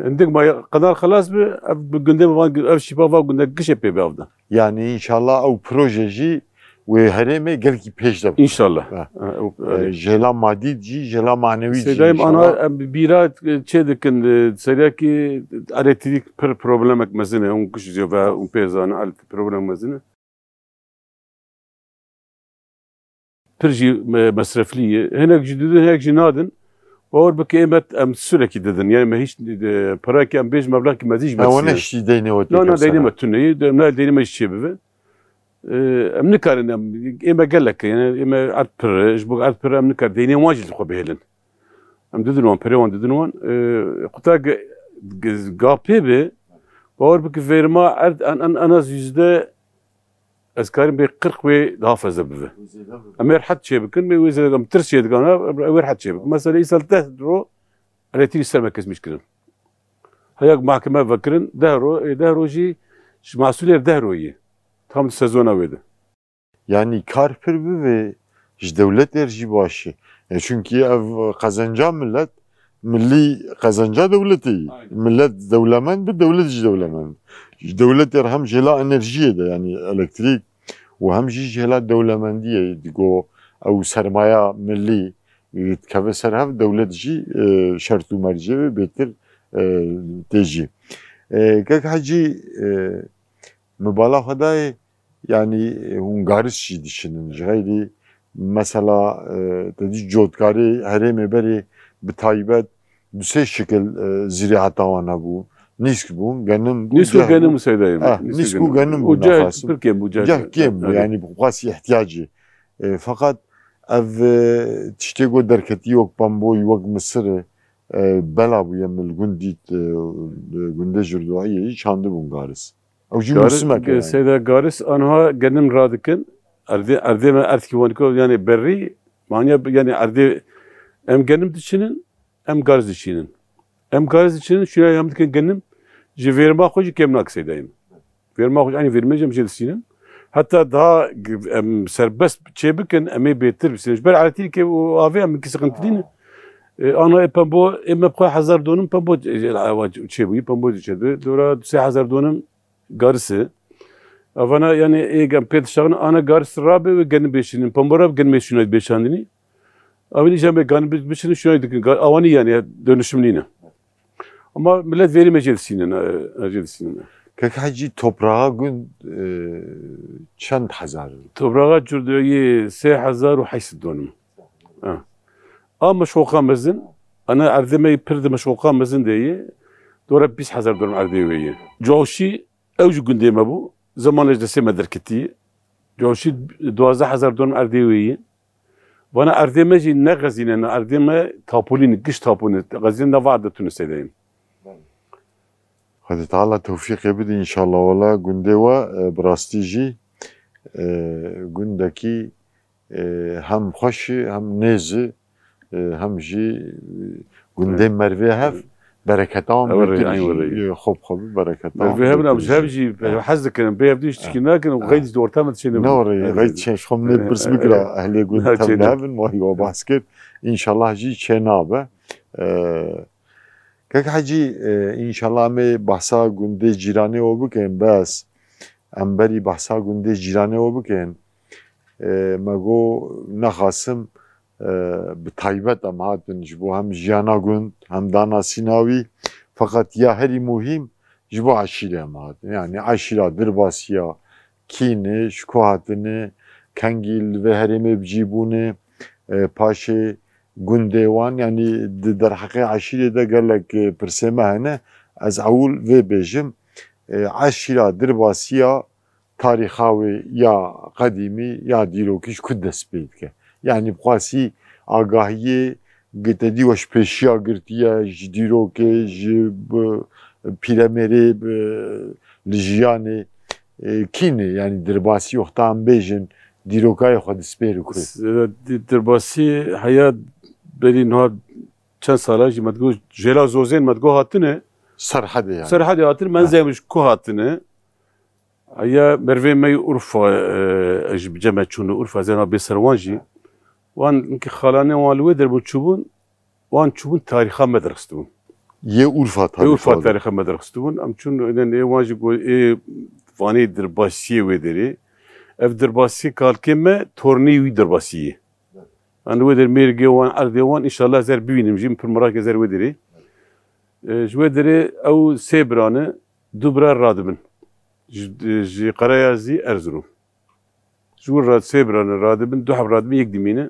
hindik ma qedar xelas bi, ev bi gundê van, ev şîpa va gundê gişê pê bi av da. Yani înşallah ew proje jî wê herêmê gelkî pêş de bixe. Înşallah. Ha. Ha, ew, e, erê. Jêla madî jî, jêla manewî jî, Seyda, em înşallah. Ana, em bîra, e, çê dikin, e, seriyakî elektrîk pir problemek mezin e, hûn giş jê ve hûn pê zanin, el-, problem mezin e. Pir jî me-, mesreflî ye. Hinek jî didin, hinek jî nadin. Bawer bike ê me em sürekli didin. Yani me hiç, e, parakî em bêj meblakî me zî ji me. Ha, wan ne şî deynê we tê. Na, na, deynê me tune ye. De-, na, deynê me jî çê bibe. E, em nikarin em Ê me gelek e, yani ê me erd pir e, ji bo erd pir e, em nikar deynê wan jî li xwe bihêlin. Em didin wan, pirê wan didin wan. E, quta ge-, ge-, ga pê be, bawer bike vêrima erd en, en, en az yüzde, ez karim bê qirq wê daha fazla bibe. Em ê rehet çê bikin, wê zêde em tirs çê dikan, wê rehet çê bikin. Mesela îsal deh ro, elektrîk ser me kesmîş kirin. Heya mahkeme vekirin, deh ro, ê deh ro jî ji masûlê deh ro yê. Tam di sezona wê de. Yanî kar pir bibe ji dewletê re jî baş e. E, çunkî ev qezenca millet, millî qezenca dewletê ye. Aynen. Millet dewlemend bi, dewlet jî dewlemend. Ji dewletê re hem jêla enerjiyê de, yanî elektrîk û hem jî jêla dewlemendiyê digo ew sermaya millî dikeve ser hev, dewlet jî, e, şert û mercê wê bêtir, e, tê jî. E, Kek Hecî, e, min bala xwe dayê, yanî, e, hûn garis jî dişinin. Ji xeyrî mesela, e, te dî cotkarê herêmê berê bi taybet du sê şikil, e, zirîeta wan hebû. Nîsk bûn, genim bû, Nîsk û ceh genim bû. Û seydayê min. Eh, Nîsk û nîsk û genim. Genim bû, Û ceh naxasim. Pir kêm bû, ceh Ceh kêm bû, evet. Yanî bi xwasî ihtiyacê. E, feqet ev, e, tiştê ku derketî wek pembo, wek misir e, e, bela bûye min li gund dît, e, gundê Jirdohiyê jî çandibûn garis. Ew jî Garis, mûsimek e, yani. Seyda garis anha genim radikin. Erdê, erdê me erdkî waniko yani berrî, manya yani erdê em genim diçinin, em garis diçinin. Em garis diçinin, şuna em dikin genim, ji vêrma xwe jî kêm nak Seydayê min. Vêrma xwe jî, yani vêrmê jî em jê disînin. Heta daha g-, em serbest çê bikin, em ê bêtir bisînin. Ji ber elektrîkê û avê em ki sıkıntı dînin. E, ana ê pembo, ê me bi xwe hezar donim pembo, e, çê bûyî, pembo çê dibê. Dora du sê hezar donim garis e. Evana yani ê em pê dişaxin, ana garis rabe ve genim bêşînin. Pembo rabe genim bêşînin bêşandinî. Evin îca me genim bi-, bişînin şuna dikin. Ga-, awanî yani ya dönüşüm nîne. Ama millet vêrî me jê disînin, e, jê disînin. Kek Hecî, toprağa gund, e, çend hezar? Toprağa Curdeyê sê hezar û heyt sed donim. Ha. A meşoqa mezin, ana erdê me pir di meşoqa mezin de ye, dora bîst hezar donim erdê wê ye. Cawşî ew ji gundê me bû, zemanê ji destê me derketî. Cawşî duwazdeh hezar donim erdê wê ye. Vana erdê me jî ne xezîne, ne erdê me tapolîn, giş tapolîn, xezîne ne va erdê tune seyde yin. Xwedê Teala tewfîqê bide înşallah. Wela gundê we, e, bi rastî jî, e, gundekî, e, hem xweş e, hem nêz e, e, hem jî, e, gundê mervê hev bereketa wan Ew rê, bêtir eyn jî, were. E, xwe bi xwe bi bereketa wan Mervê hev bêtir nam, ji hev jî. Jî, e, hez dikirin, bê hev dî tiştî nakin, e, xeyd di orta me dişêne ne were, xeyd çê, xwe min ê pirs bikira, ehlê gund tev ne hevin, wahî we bahs kir. Înşallah jî çê nabe. E, Kek Hecî, e, înşallah em ê behsa gundê cîranê we bikin, bes em berî behsa gundê cîranê we bikin. E, me got, nexasim, e, bi taybet em hatin ji bo hem jiyana gund, hem danasîna wî. Feqet ya herî muhîm ji bo eşîrê em hatin. Yani eşîra Dirbasiya kî ne, ji ku hatine, kengî li vê herêmê bi cî bûne, e, paşê gundê wan, yanî di derheqê eşîrê de gelek, e, pirsê me hene. Ez ewil vê bêjim, e, eşîra Dirbasiya tarîxa wê ya qedîmî ya dîrokî ji ku dest pê dike? Yanî bi xwasî agahiyê gi te dî we ji pêşiya girtiye, ji dîrokê, ji bi pîremêrê, bi li jiyanê, e, kî ne? Yanî Dirbasî wexta em bêjin dîrokayê xwe dispêri ku? S-, di-, Dirbasî heya berî niha çend sala jî me digot, jêla Zozên me digot hatine. Serhedê yani. Serhedê hatine, men zeymiş ku hatine. Heya mervê me yê Urfa, e, ji cem me çûne Urfa, ez ê niha bê ser wan jî. Wan ki xalanê wan li wê der bûn çûbûn, wan çûbûn tarîxa me derxistibûn. Yê Urfa Ê tarîxa Urfa de. Tarîxa me derxistibûn. Em çûn, ê wan jî got, ê vanê Dirbasiyê wê derê. Ev Dirbasiyê kalkê me, tornê wî Dirbasiyê. Em li wê derê mêrgê wan, erdê wan, înşallah ez ê bibînim jî, min pir merak e ez ê wê derê. E, ji wê derê ew sê bira ne, du bira radibin. Ji, ji Qereyazî Erzurum. Ji wir re sê bira ne radibin, du heb radibin, yek dimîne.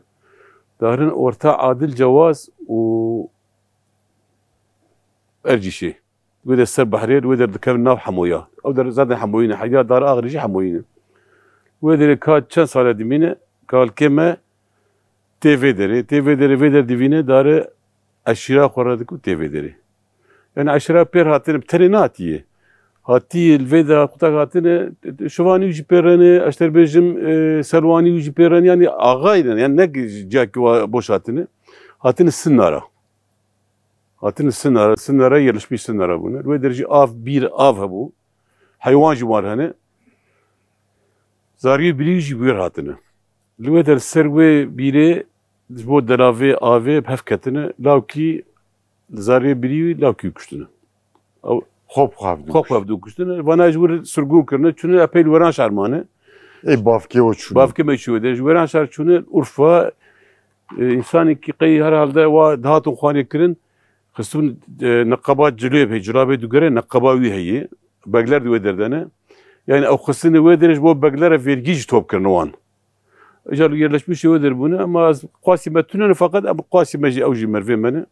Darin orta Adil Cewaz û Ercîşê. Wê de ser behrê, wê de dikevin nav Hemoya. Ew der zaten Hemoyî ne. Heya Dar Axirî jî Hemoyî ne. Wê derê ka çend sale dimîne, kalkê me tê vê derê, tê vê derê, vê der divîne, dare eşîra xwe re dikû tê vê derê. Yani eşîra pêr hatine, bi tenê nehatiye. Hatiye li vê de qutak hatine, şivanî wî jî pêrene, ez ter bêjim, e, selwanî wî jî pêrene, yani axayî ne, yani ne ciyakî wa boş hatine. Hatine Sinara. Hatine Sinara, Sinara yerleşmiş Sinara bûne. Wê derê jî av, bîr, av hebû. Heywan jî wan hene. Zariyê birî jî wêr hatine. Li wê der ser wê bîrê ji bo delavê avê bi hev ketine. Lawkî zariyê birî wî lawkî wî kuştine. Ew Xop xav xwe xwe kuştine. Vana ji wir sirgûn kirine. Çûne epey li Wêranşar mane. Ê bavkê o çûne. Bavkê me çû wê der. Ji Wêranşar çûne Urfa, e, însanekî qey herhalde wa dihatin xwanê kirin. Xistibûn, e, niqaba cilê heye, cilabê dugere niqaba wî heye. Begler di wê derdene. Yani ew xistine wê derê ji bo beglere vergî jî top kirine wan. Îcar yerleşmişê wê der bûne, ama ez qasî me tune ne, feqet em qasî me jî ew jî mervê me ne.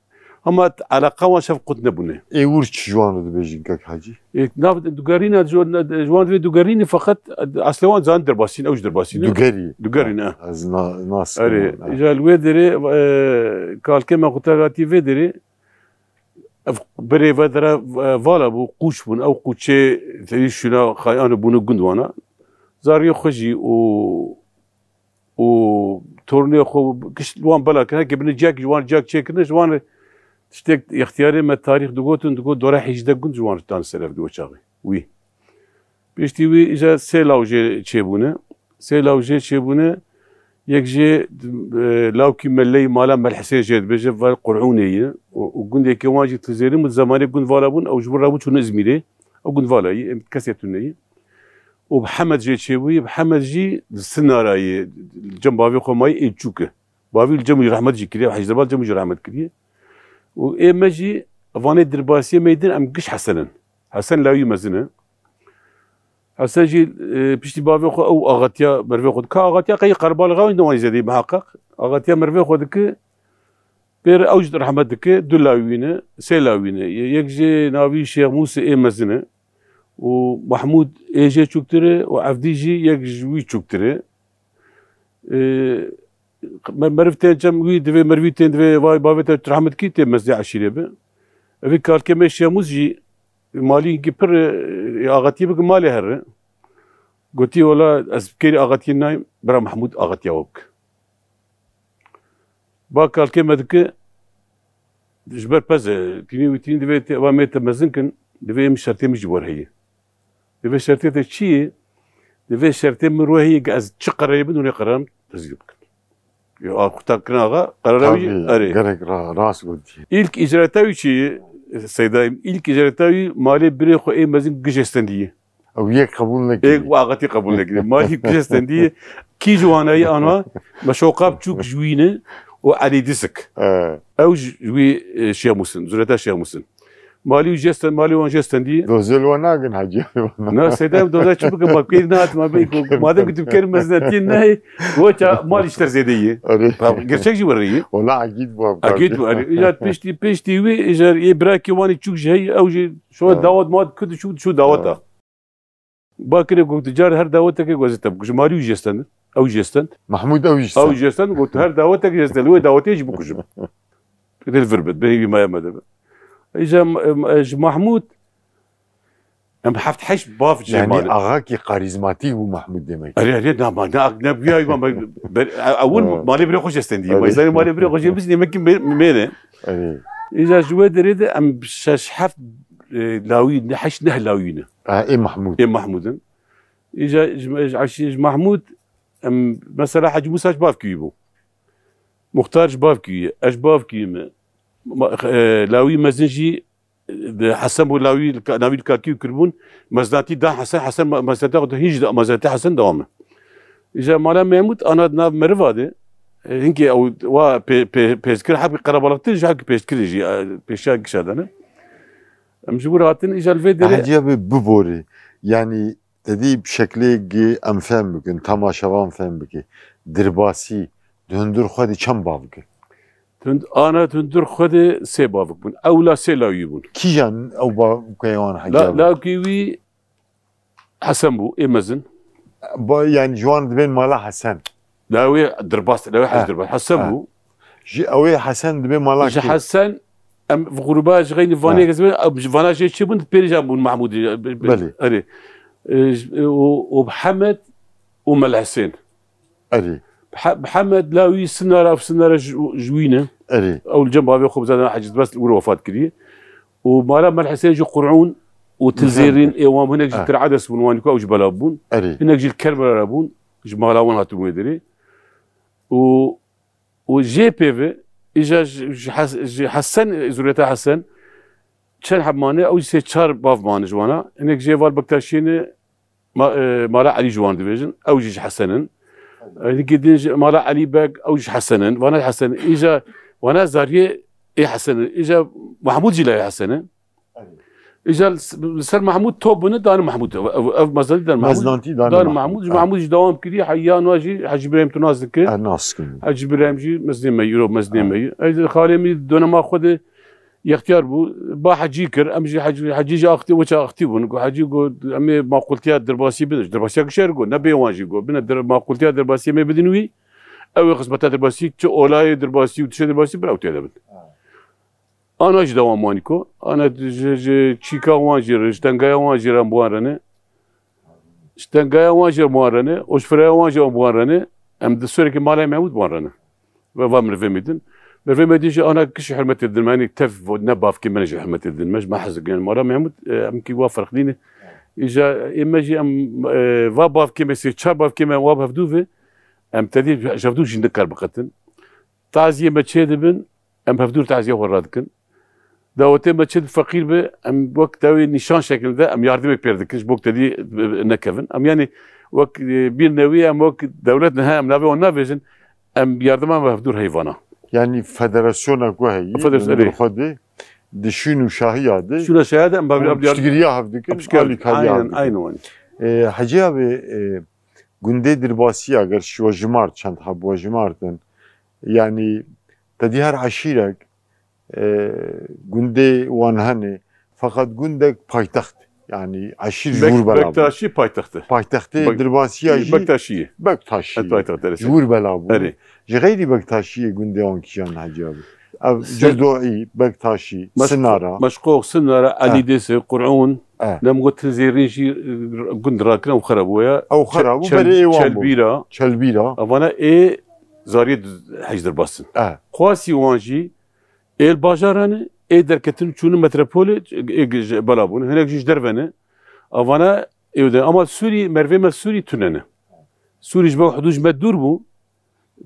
Ama eleqa wan şev qut nebûne. Ê wir çi ji wan re dibêjin kek Hecî? Ê, nav dugerîna ji wan, ji wan divê dugerîne, feqet eslê wan zan derbasîn, ew jî derbasîne. Dugerî. Dugerî ne. Ez na-, nas Erê, kirim, ha. Îcar li wê derê, e, kalkê me qutar hatî vê derê, ev birê ve dere, e, vala bû, qûç bûn. Ew qûçê tevî şûna xayan bûne gund wana. Zariyê xwe jî û, û tornê xwe giş wan bela kirin. Heke bine ciyek ji wan ciyek çêkirine, ji wan re tiştek extiyarê me tarîx digotin, digot dora hejdeh gund ji wan re dan ser ev di o çaxê. Wî. Piştî wî îja sê law jê çêbûne. Sê law jê çêbûne, yek jê, e, lawkî Melleyî mala Mel Hisên jê dibêje, val Qur'ûnê ye. Û, û gundeke wan jî tu zêrin min zemanê gund vala bûn, ew ji wir rabû çûne Îzmîrê. Ew gund vala ye, em kesê tune ye. Û bi Hemed jê çêbûyî, bi Hemed jî li Sinara ye, cem bavê xwe mayî ê çûk e. Bavî li cem wî rehmet jî kiriye, Hecî Debal cem wî jî rehmet kiriye. Û ê me jî, vanê dirbasiyê me din em giş Hesen in. Hesen lawî mezin e. Hesen jî, e, piştî bavê xwe ew axatiya mervê xwe dike. Axatiya qey qerbalixa wî ne wanî zêdî miheqeq. Axatiya mervê xwe dike, pêr ew jî rehmet dike, du lawî ne, sê lawî ne. Ye-, yek jê navî Şêx Mûsê ê mezin e. Û Mehmûd ê jê çûktir e û Evdî jî yek ji wî çûktir e. E, me-, meriv tên cem wî divê merivî tên divê vay bavê te rehmet kî tê mezdê eşîrê bi. Evî kalkê me Şêmûs jî malî hinkî pir, e, axetiyê bike malê here. Gotî, wela ez bi kêrî axetiyê nayêm, bira Mehmûd axetiya we bike. Ba kalkê me dike, ji ber pez e, tînî wî tînî divê te, eva me te mezin kin, divê em şertê min jî wer heye. Divê şertê te çi ye? Divê şertê min ro heye ki ez çi qerarê bin, hûn ê qeraran tezîr bikin. Yo, a qutakirina axa, qerara wî, Tabii, erê. Gerek ra-, rast gotî. İlk icraata wî çi ye? Seydayim, ilk icraata wî malê birê xwe ê mezin gijê stendî ye. Ew yek qebûl nekiriye. Ê, û axetî qebûl nekiriye. Malî gijê stendî ye. Kî ji wan heye ana? Meşoqab Çûk ji wî ne û Elî Disik. He. Ew ji, ji wî, e, Şêx Musin, zureta Şêx Musin. Malî jê stend, malî wan jê stendî. Dozê li wan nagin hacî. Na, Seyda, doza çi bikin? Ma pêr nehat, ma bê, madem ki tu bikerî mezinetiyê nehê, weça mal îşter zêde yê. Erê. Gerçek jî were yê. Wala egîd bu. Egîd bu, erê. Îca piştî, piştî wî, îca yê birakê wanî Çûk jî heye, ew jî şo dawet mat, ku diçû, diçû daweta. Bakire got, car her dawetekê got, ez ê te bikujim. Malî wî jê stend. Ew jê stend. Mahmûd ew jî stend. Ew jê stend, got, her dawetekê jê stend. Wê dawetê jî bikujim. Dil vir bit, bê wî maya me de be. Îca, em, em, ji Mahmûd, em heft heşt bav jê mane. Yani axa ki karizmatik bû Mahmûd demek. Erê, erê, na, ma, na, ne, ya, ya, ma, ber, e, ewil malê birê xwe jê stendî. Erê. Ma, îzanî malê birê xwe jê biz, demek ki me-, mêne. Erê. Îca ji wê derê de em şeş heft, e, lawî, ne, heşt neh lawî ne. Ha, ê Mahmûd. Ê Mahmûd in. Îca ji, ji, ji, ji Mahmûd, em, mesela Hecî Mûsa ji bavkî wî bû. Muxtar ji bavkî wî ye. Ez ji bavkî wî me. Ma, e, lawî mezin jî, e, Hesen bû lawî, ka-, navî li kakî wî kiribûn. Mezinatî da Hesen, Hesen me-, mezinatî xwe hîn jî da, mezinatî Hesen dewam e. Îca mala Mehmûd ana di nav meriva de. E, hinkê ew wa pê-, pê-, pêşkir hebî qerebalixtir ji hebî pêşkirê jî, e, pêşiya gişa de ne. Em ji wir hatin îca li vê derê. Hecî abi biborî. Yani te dî bi şeklê gi em fehm bikin, temaşevan fehm bike. Dirbasî, di hundir xwe de çend bav bike? Tund-, ana di hundir xwe de sê bavik bûn. Ewla sê lawî bûn. Kîjan ew bavkê wan Hecî abi? La-, lawkê wî Hesen bû, ê mezin. Ba, yani ji wan dibên mala Hesen. La wê Dirbas, la wê Hec Ha. Dirbas. Hesen Ha. bû. Ji ew ê Hesen dibê mala Ji kê? Hesen, em gruba ji xeynî Vanê Ha. kes bûn, em ji vana jê çi bûn, pêrîjan bûn Mahmûdî. Belê. Erê. E, ji, e, û, û Mihemed û Mel Hesên. Erê. Mihe-, Mihemed la wî Sinara, ev Sinara ji, ji wî ne. Erê. Ew li cem bavê xwe bi zaten Hecî Dirbas li wir wefat kiriye. Û mala Mel Hesên ji Qur'ûn û Tilzêrîn ê wan hinek ji Ha. Tir'edes bûn, wan ku ew ji bela bûn. Erê. Hinek ji Kermera re bûn, ji mala wan hatibûn wê derê. Û, û jê pê ve, îja ji, ji Hes-, ji Hesen, Zureta Hesen, çend heb mane, ew jî sê çar bav mane ji wana. Hinek jê val Bektaşiyê ne, ma-, e, mala Elî ji wan dibêjin, ew jî ji Hesen in. E, hinek din ji mala Elî Beg, ew jî ji Hesen in. Vana Hesen in. Îja, wana zariyê ê Hesen in. Îja Mahmûd jî la ê Hesen in. Îja li s-, li ser Mahmûd top bûne, dan Mahmûd. Ev, ev, ev mezdantî dan Mahmûd. Mezdantî dan Dan Mahmûd. Mahmûd. Ji Ha. Mahmûd jî dewam kiriye. Heya nû jî Hecî Birahîm tu nas dike. Ha, nas kim. Hecî Birahîm jî mezdê me yî, îro mezdê Ha. me yî. Ey, xalê min dönem a xwe de yextiyar bû. Ba Hecî kir. Em jî Hecî, Hecî jî axtî, weça axtî bûn. Got Hecî got, em ê maqûltiya Dirbasî bidin. Dirbasiya gişer got, ne bê wan jî got. Bine dir-, maqûltiya Dirbasiyê me bidin wî. Ew ê xizmeta Dirbasî, çi olayê Dirbasî û tiştê Dirbasî bir ew tê de bin. Ha. Ana jî dewam wanî ko. Ana ji, ji çîka wan jî re, ji tengaya wan jî re em bi wan re ne. Ji tengaya wan jî em bi wan re ne. Oşfiraya wan jî em bi wan re ne. Em di sorekê malay Mehmûd bi wan re ne. Ve va mirvê me din. Mirvê me din jî ana kişî hurmetê din me. Yanî tev ne bavkê me ne jî hurmetê din me. Ji me hezir yanî mala Mehmûd, e, em kî wa ferq nîne. Îja ê me jî em, e, va bavkê me sê çar bavkê me wa bi hevdû ve. Em tedî ji hevdû jî nikar biqetin. Taziyê me çê dibin, em hevdûr taziya xwe radikin. Dawetê me çi feqîr be, em wek dawê nîşan şeklinde em yardimê pêr dikin, ji bo ku tedî nekevin. Em yanî wek, e, bir nevi em wek dewlet niha em navê wan navêjin, em yardima me hevdûr heyvana. Yani federasyona ku heyî, Federasyon, li erê. Xwe de, di şûn û şahiya de, Şûna şahiya de em em piştgiriya hev dikin, em piştgiriya alîkariya hev aynen, dikin. Aynen wan. E, Hecî abi, e, gundê Dirbasiya, ger şiwa jimart, çend heb wa jimartin, yani, tedî her eşîrek, e, gundê wan hene, feqet gundek paytext, yani eşîr ji Bek-, wir bela bû. Bektaşî paytext e. Paytextê Bek-, Dirbasiya jî Bektaşî ye. Bektaşî Evet, ye. Paytext, evet. Ji wir bela bû. Erê. Ji xeyrî Bektaşiyê gundê wan kîjan Hecî abi? Ev Ser- Cirdoî, Bektaşî, Meş-, Sinara. Meşqox, Sinara, Eh. Elî Dêse, Qur'ûn, Eh. Dem got Tilzêrîn jî, e, gund rakirin û xera bûya. Ew xera bû, Çel-, berê ê wan bû. Çelbîra. Çelbîra. Evana ê zariyê Hecî Dirbas in. Eh. Qasî wan jî ê li bajaran e, ê derketin çûnin metropolê, ê ji bela bûn. Hinek jî ji derve ne. Evana ê de. Ama Sûrî, mervê me Sûrî tune ne. Sûrî ji bo hudûd ji me dûr bû.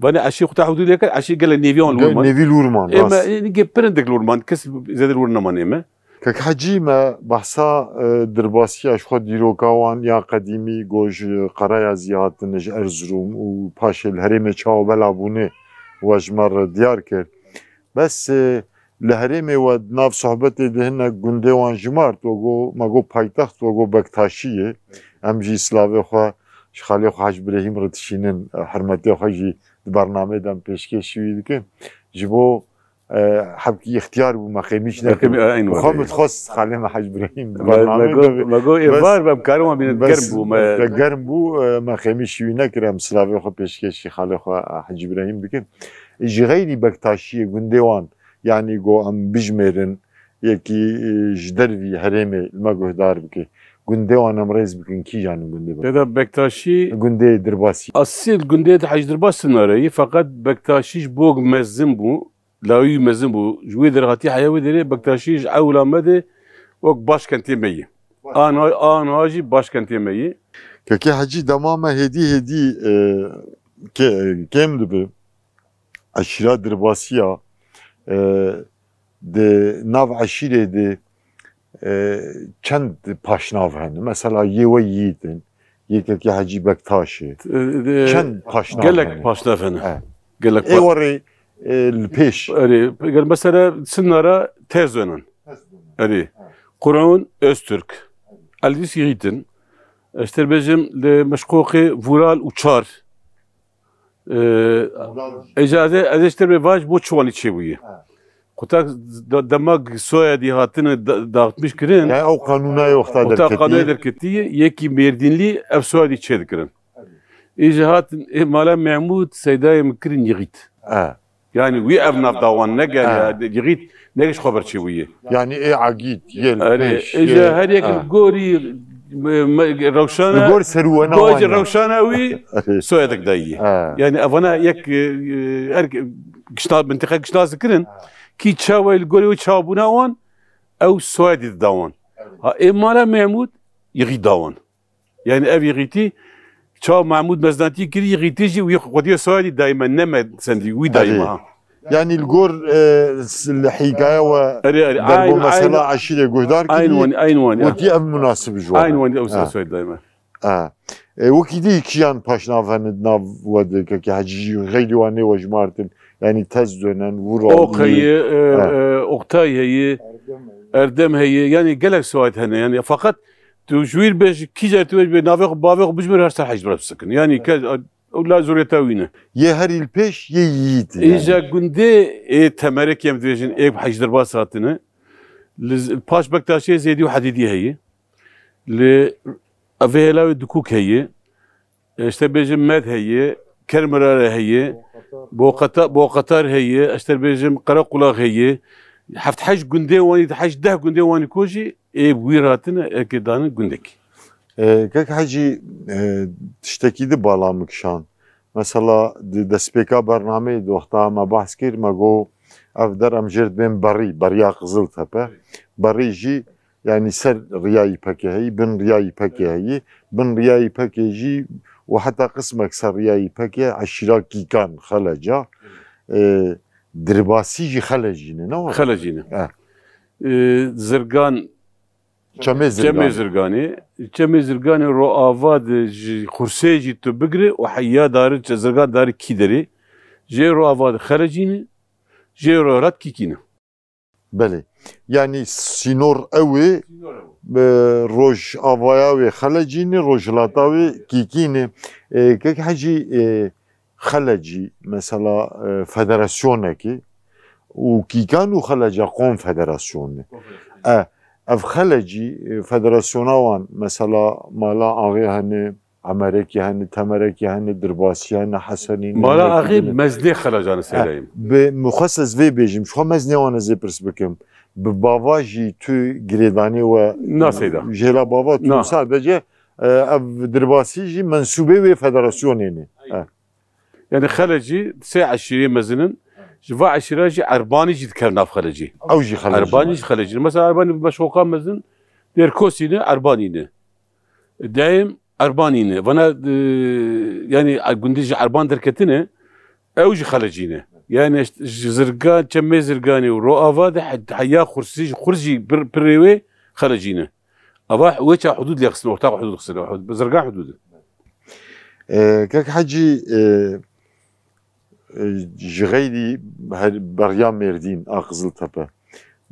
Vanê eşî xwe ta hudûdê kir, eşî gelek nêviyan li wir man. Nêvî li wir man, rast. Ê me, ê, nigê pirindik li wir man, kes zêde li wir neman ê me. Kek Hecî, me behsa, e, Dirbasiya ji xwe dîroka wan ya qedîmî, go ji Qereyazî hatine, ji Erzurum û paşê li herêmê çawa bela bûne, we ji me re diyar kir. Bes, e, li herêmê we di nav sohbetê de hinek gundê wan jimart, we go, me go paytext, we go Bektaşî ye. Em jî silavê xwe ji xalê xwe Hec Birehîm re dişînin, e, hurmetê xwe jî di bernameyê de em pêşkêşî wî dikin. Ji bo, e, hebkî îxtiyar bû, me qêmîş nekir. Qêmî, e, eyn Xwe were. Min dixwest xalê me Hec Birehîm di Me, me bernameyê go, de be. Me go êvar be, em karin wan bînin, bes germ bû, me te germ bû, e, me qêmîşî wî nekir, em silavê xwe pêşkêşî xalê xwe, e, Hec Birehîm dikin. Ji xeyrî Bektaşiyê gundê wan, yanî go em bijmêrin, yekî, e, ji dervî herêmê li me guhdar bike. Gundê wan em rêz bikin, kîjan in gundê Bektaşî? Deda Bektaşî Gundê Dirbasî. Asîl gundê di Hecî Dirbas Sinareyî, feqet Bektaşî ji bo mezin bû, lawî mezin bû. Ji wê derê hatî heya wê derê Bektaşî ji ewla me de wek başkentê me yî. Ana, ana jî başkentê me yî. Kekê Hecî, dema me hêdî hêdî, e, ke-, kêm dibe. Eşîra Dirbasiya, e, di nav eşîrê de, e, çend paşnav hene. Mesela yê we Yiğit in, yê kekê Hecî Bektaş e. E, e, Çend paşnav gelek hene. Paşnav hene. He. Gelek Ê pa- warê, e, li pêş. Erê, gel mesela Sinara Tezönen. Erê. He. Qur'un Öztürk. Eldis Yiğit in. Ez ter bêjim li Meşqoqê Vural û Çar. Ee, Ecazê, ez ê ji te re vaj bo çi wanî çêbûyî. Ha. Qutak da-, dema soyadî hatine da-, dağıtmış kirin. Yani ew qanûna ye wexta Qutak derketiye. Qanûna derketiye, yekî Mêrdînlî ev soyadî çê dikirin. Ê ji hatin ê mala Mehmûd seydayê min kirin yixît. E. Yani wî ev nav dawan neger Ha. ya, yixît negiş xwe berçê wî ye. Yani ê agît, yê li Erê, pêş, ê yê ji her yek Ha. li gorî, me, me, rewşana, Li gor serûwena gor wan ji ya. rewşana wî Erê. soyadek dayî ye. Ha. Yani evana yek, e, her gişna, mintiqa gişna zikirin ki çawa li gorî wî çawa bûna wan, ew soyadî dida wan. Ha, ê mala Mehmûd yixît dawan. Yani ev yixîtî çawa Mehmûd meznatî kirî, yixîtî jî wî xwediyê soyadî dayî me, ne me sendî, wî dayî me Erê. ha. Yani li gor, e, s-, li hîkaye we Erê, erê, derbo ayn, mesela ayn, eşîrê guhdar ayn kirî, wan, ayn wan, ya. gotî ev munasib ji wan Ayn e. wan, ew Ha. soyadî dayî me. Ha. E, wekî dî kiyan paşnav hene di nav we de, kekê Hecî jî xeyrî wan nê we jimartin. Yani tez dönen, vur Oq alî. heye, e, Ha. e, Oqtay heye, Erdem heye. Yani gelek soyad hene. Yani fakat tu ji wî bêj, kî car tu bêj, bê navê xwe, bavê xwe bijmir, her ser hej bira bisekin. Yani ke, ew la zoriyeta wî ne. Yê herî li pêş, yê yît Ê yani. ja gundê ê Temerekê em dibêjin, ê hej derbas hatine. Li z-, paş Bektaşê Zêdî û Hedîdî heye. Li evê hêla wê Dikûk heye. Eşter bêjim Med heye, Kermirare heye, Boqata-, Boqatar heye, eşter bêjim Qerequlax heye. Heft hej gundê wanî, hej deh gundê wanî ko jî ê wî ratine, eke danin gundekî. E, kek Hecî, e, tiştekî di bala min kişand. Mesela di destpêka bernameyê di wexta me behs kir, me got ev der em jêr dibên berî, beriya Qiziltepe. Berî jî yani ser riya Îpekê heyî, bin riya Îpekê heyî, bin riya Îpekê jî û heta qismek ser riya Îpekê eşîra Kîkan, Xeleca, e, Dirbasî jî Xelecî ne, ne were? Xelecî ne. Eh. E, Zirgan, Çemê Çemê Zirganê. Zirganê. Çemê Zirganê ro ava de ji Xursê jî tu bigire û heya dari, Zirgan dari kî derê. Jê ro ava de Xelecî ne, jê ro rat Kîkî ne. Belê. Yani sînor ew ê, e, rojavaya wê Xelecî ne, rojhilata wê Kîkî ne. E, kek Hecî, e, Xelecî, mesela, e, federasyonekî û Kîkan û Xeleca konfederasyon ne. E, ev Xelecî, e, federasyona wan, mesela, mala Axê hene, Emerekî hene, Temerekî hene, Dirbasî hene, Hesenî ne, Mala Mekî Axê hene. Meznê Xelecan e, Ha, seyrayim. Bi muxeses vê bêjim, ji xwe meznê wan ez ê pirs bikim. Bi bava jî tu girêdanê we Na seyda. jêla bava tu Na. sadece, e, ev Dirbasî jî mensûbê wê federasyonê ne. Ha. Yani Xelecî sê eşîrê mezin in. Ji va eşîra jî Erbanî jî dikevin nav Xelecî. Ew jî Xelecî. Erbanî jî Xelecî ne. Mesela Erbanî bi meşoqa mezin Dêrkosî ne, Erbanî ne. Dayim Erbanî ne. Vana, e, yani gundê ji Erban derketine, ew jî Xelecî ne. Yani işte ji Zirgan, Çemê Zirganê û Roava de he-, heya Xursî, Xursî pir, pirê wê Xelecî ne. Ava wê ça hudud lê xistin, ortak hudud xistin, hud-, Zirgan hudud. E, kek Hecî, e, e, ji xeyrî her beriya Mêrdîn a Qiziltepe,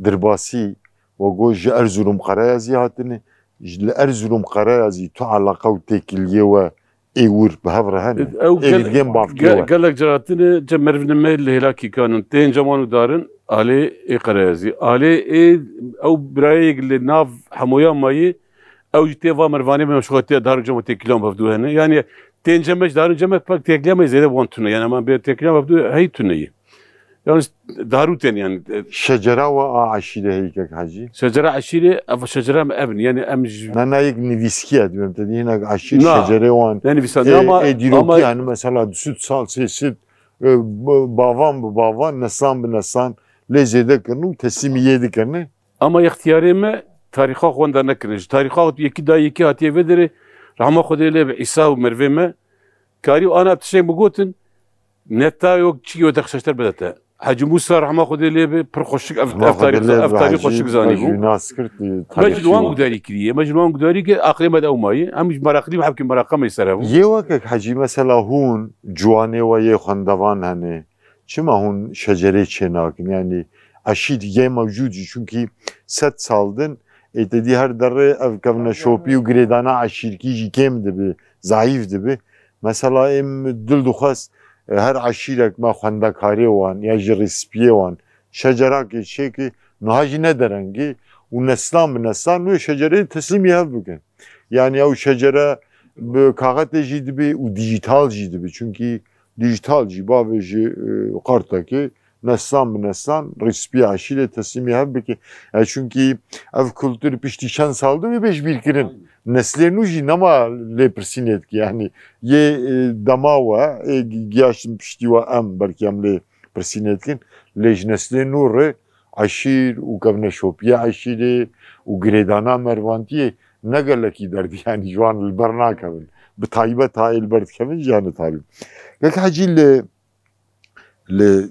Dirbasî, we got ji Erzurum Qereyazî hatine, ji li Erzurum Qereyazî tu eleqa û têkiliyê we ê wir bi hev re hene? Ew Ê gel-, li digên bavkê ge-, we? Gelek caratine ce merivine me li hêlakî kanin. Tên ceman û darin alê ê Qereyazî. Alê ê ew birayê li nav hemoya mayî, ew jî tê va mervanê me şixwe tê dar û cem û têkiliyan bevdû hene. Yani tên cem me ji dar û cem me pek têkiliya me zêde wan tune. Yani eman bê têkiliyan bevdû hey tune yî. Yalnız darû tên yani. Şecera we a eşîrê heyî kek Hecî? Şecera eşîrê, ev şecera me ev in. Yani em ji Na, na yek nivîskî ye, dibêm te dî hinek eşîr Na. şecerê wan. Ne nivîsandî Ê, ama, ê dîrokî ama yani mesela du sed sal, sê sed, e, b-, bavan bi bavan, nesan bi nesan lê zêde kirin û teslîmî yê dikirin. Ama ixtiyarê me tarîxa xwe wenda nekirin. Ji tarîxa yekî da yekî hatiye vê derê, rehma Xwedê lê bi Îsa û mervê me, karî û ana tiştê min gotin, neta yok çi yo te xişeşter bide te. Hecî Musa rehma Xwedê lê bi pir xweşik ev, Rehma ev tarîx, Xwedê lê ev bi tarîx Hecî xweşik zanî bû. Nas kir, Me ji wan gudarî kiriye, me ji wan gudarî kir, aqilê me de ew mayî. Em ji meraqlî bû, hevkî meraqa me ser hebû. Yê wekek Hecî, mesela hûn ciwanê we yê xwendevan hene. Çima hûn şecerê çênakin? Yani eşîr yê mewcûd jî, çunkî sed sal din, ê te dî her derê ev kevneşopî û girêdana eşîrkî jî kêm dibi, zayîf dibi. Mesela êm dil dixwest, e, her eşîrek me xwendekarê wan ya jî rîspiyê wan şecerakê çêkê, niha jî ne derengê û neslan bi neslan wê şecerê teslîmî hev bikin. Yani ew şecere Bi kaxetê jî dibe û dijital jî dibe. Çunkî dijital jî bavê ji, e, kartekê neslan bi neslan rîspî eşîrê teslîmî hev bike. E, çunkî ev kultur piştî çend sal de wê bê ji bîr kirin. Neslê nû jî nema lêpirsînê dike. Yanî yê, e, dema we, ê gi-, giyaştin piştî we em, belkî em lê pirsînê dikin. Lê ji neslê nû re eşîr û kevneşopiya eşîrê û girêdana mervantiyê ne gelekî derdî, yanî ji wan li ber nakevin. Bi taybet ha ê li ber dikevin jî ya nitarî. Kek Hecî, li, li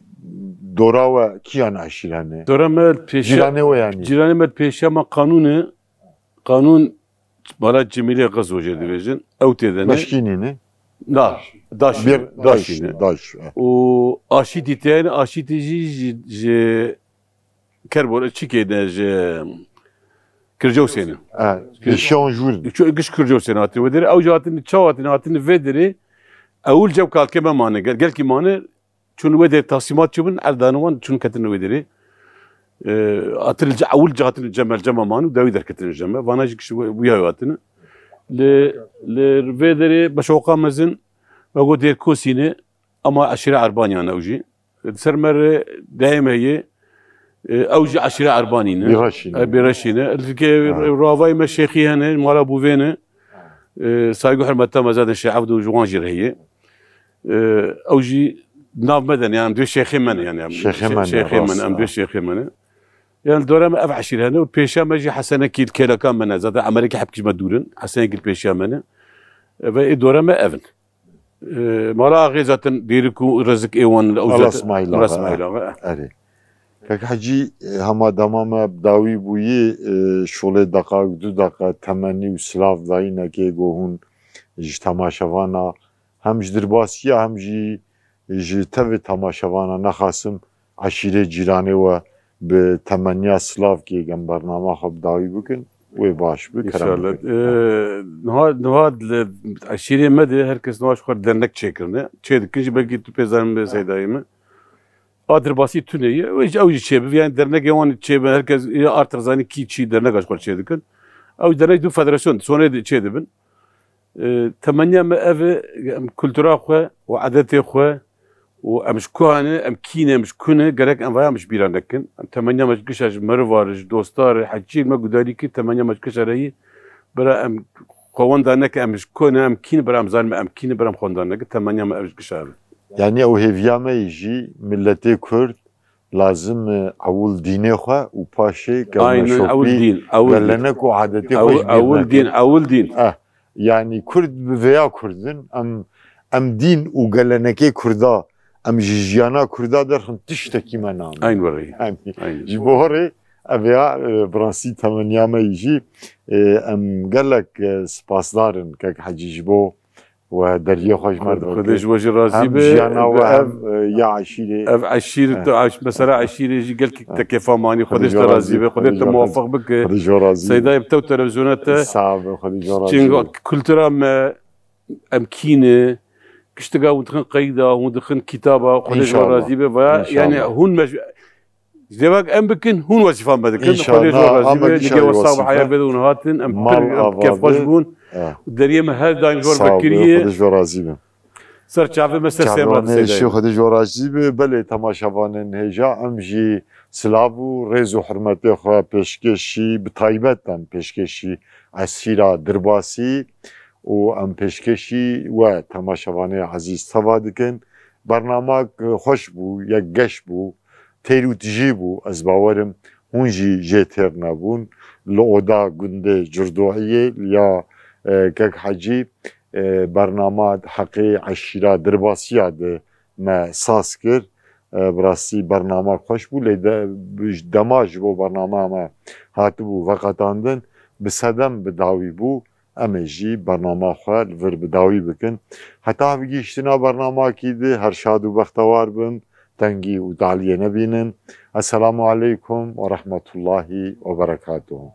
dora we kiyan eşîr hene? Dora me pêşiya Cîranê we yanî? Cîranê me pêşiya me qanûn e. Qanûn mala Cemîlê Qizo jê dibêjin. Ew tê de ne. Meşkînî ne? Na, Daşî. Bir Daşî ne. Daş, e. Û Aşîtî tê ne, Aşîtî jî ji, ji Kerbor, çikê ne, ji Kircewsê ne. E, Şiyan jûr. Ço-, giş Kircewsê ne hatin wê derê. Ew jî hatin, çawa hatin, hatin vê derê. Ewil cev kalkê me mane. Gel-, gelkî mane. Çûn wê derê tasîmat çûbin, erdana wan çûn ketin wê derê. E, hatin li ce-, ewil ca hatin li cem, cema man û dawî derketin ji cem. Vana jî kişî wê, wîya hatine. Li, li vê derê beşoqa mezin, me got Dêrkosî ne, ama eşîra Erbaniyan ew jî. Li ser me re dayê me heye, e, ew jî eşîra Erbanî ne. Bêreşî ne. E, Bêreşî ne. Li ke Ha. ravayê me Şêxî hene, mala Bûvê ne. E, saygı hurmeta me zaten Şêx Evdo ji wan jî re heye. E, ew jî nav me de ne, yani, em duyê şêxê me ne, yani, em Şêxê me ne, şêxê me ne, rast, em ha. duyê şêxê me ne. Yani, dora me ev eşîr hene û pêşiya me jî Hesenekî li kêleka me ne. Zaten emerekî hepkî ji me dûr in. Hesenekî li pêşiya me ne. E, ve ê dora me ev in. E, mala axê zaten Dêrik û Rezik ê wan, ew Mala zaten Smaîl Mala Axa, Smaîl e. Axa, e. Erê. Kek Hecî, e, hema dema me bi dawî bûyî, e, şolê deqak, du deqa temennî û silav dayî neke go hûn ji temaşevana, hem ji dirbasiya, hem jî ji tevê temaşevana nexasim eşîrê cîranê we bi temenniya silav kê gem bernama xwe bi dawî bikin. Wê baş bi, kerem İnşallah. bikin. Ee, niha, niha li eşîrê me de her kes niha ji xwe dernek çêkirine. Çê dikin jî belkî tu pê zanîn bi Seydayê me. A dirbasî tune ye. Ew jî, ew jî çêbibe. Yani dernekê wan çêbibe. Her kes ya artık zanî kî çi derneka ji xwe çê dikin. Ew dernek du federasyon, sonê de çê dibin. E, temenniya me ev e, em kultura xwe û edetê xwe û em ji ku hane, em kî ne, em ji ku ne, gerek em vaya em ji bîra nekin. Em temenniya me ji gişa ji meriva re, ji dosta re, hecî me gudarî kir, temenniya me ji gişa re yî. Bira em xwe wenda neke, em ji ku ne, em kî ne, bira em zanîme em kî ne, bira em xwe wenda neke, temenniya me ev ji gişa re. Yani ew hêviya me yî jî miletê Kurd lazim e ewil dînê xwe û paşê Aynen, ewil kevneşopî, dîn, ewil dîn. gelenek û adetê xwe Ewil, ji bîr ewil neke. dîn, ewil dîn. Eh, yani Kurd bi vêya Kurd in, em, em dîn û gelenekê Kurda, em ji jiyana Kurda derxin tiştekî me name. Eyn werî. Em, Eyn. ji bo horê ev ya, e, bi rastî temenniya me yî jî, e, em gelek, e, spasdar in kek Hecî ji bo we deriyê xwe ji me Xwedê, Xwedê ji we jî razî be. Hem jiyana we, Ev, hem, e, ya eşîrê. ev eşîr, Eh. tu eş-, mesela eşîrê jî gelkî Eh. te kêfa manî. Xwedê Xwedê ji ji te we razî razî be. be, Xwedê Xwedê te ji we razî muwafaq be. bike. Xwedê ji we razî be. Seyda, ev tew televizyona te. Sağ be, Xwedê ji we razî Çin be. kultura me, em kî ne, kiştika hûn dixin qeyda, hûn dixin kitaba, Xwedê ji we İnşallah. razî be. Vaya, İnşallah. yani hûn me ji Ji dêvak em bikin, hûn wezîfa me dikin. İnşallah. Xwedê ji we razî Amin, be. Digê inşallah we sax wezîfa. heyat bidin hûn hatin. Em Mal pir, em ava kêfxweş be. bûn. Eh. Û deriyê me her daim ji we Sağ be, bikiriye. Xwedê ji we razî be. Ser çavê me, ser sêma Çavê me, Seydayê. Xwedê ji we razî be. Belê temaşevanên hêja, em jî silav û rêz û hurmetê xwe pêşkêşî, bi taybet em pêşkêşî esîra Dirbasî û em pêşkêşî we temaşevanê ezîz teva dikin. Bernamak xweş bû, yek geş bû. Têr û tijî bû, ez bawerim hûn jî jê têr nebûn. Li oda gundê Cirdohiyê ya, e, Kek Hecî, e, bernama heqê eşîra Dirbasiya de me saz kir. E, bi rastî bernama xweş bû, lê de, dema ji bo bernama me hatibû veqetandin, bi sedem bi dawî bû. Em ê jî bernama xwe li vir bi dawî bikin. Heta bigihîştina bernamakî di her şad û bextewar bin, tengî û taliyê nebînin. Esselamu aleykum ve rahmetullahi ve berekatuhu.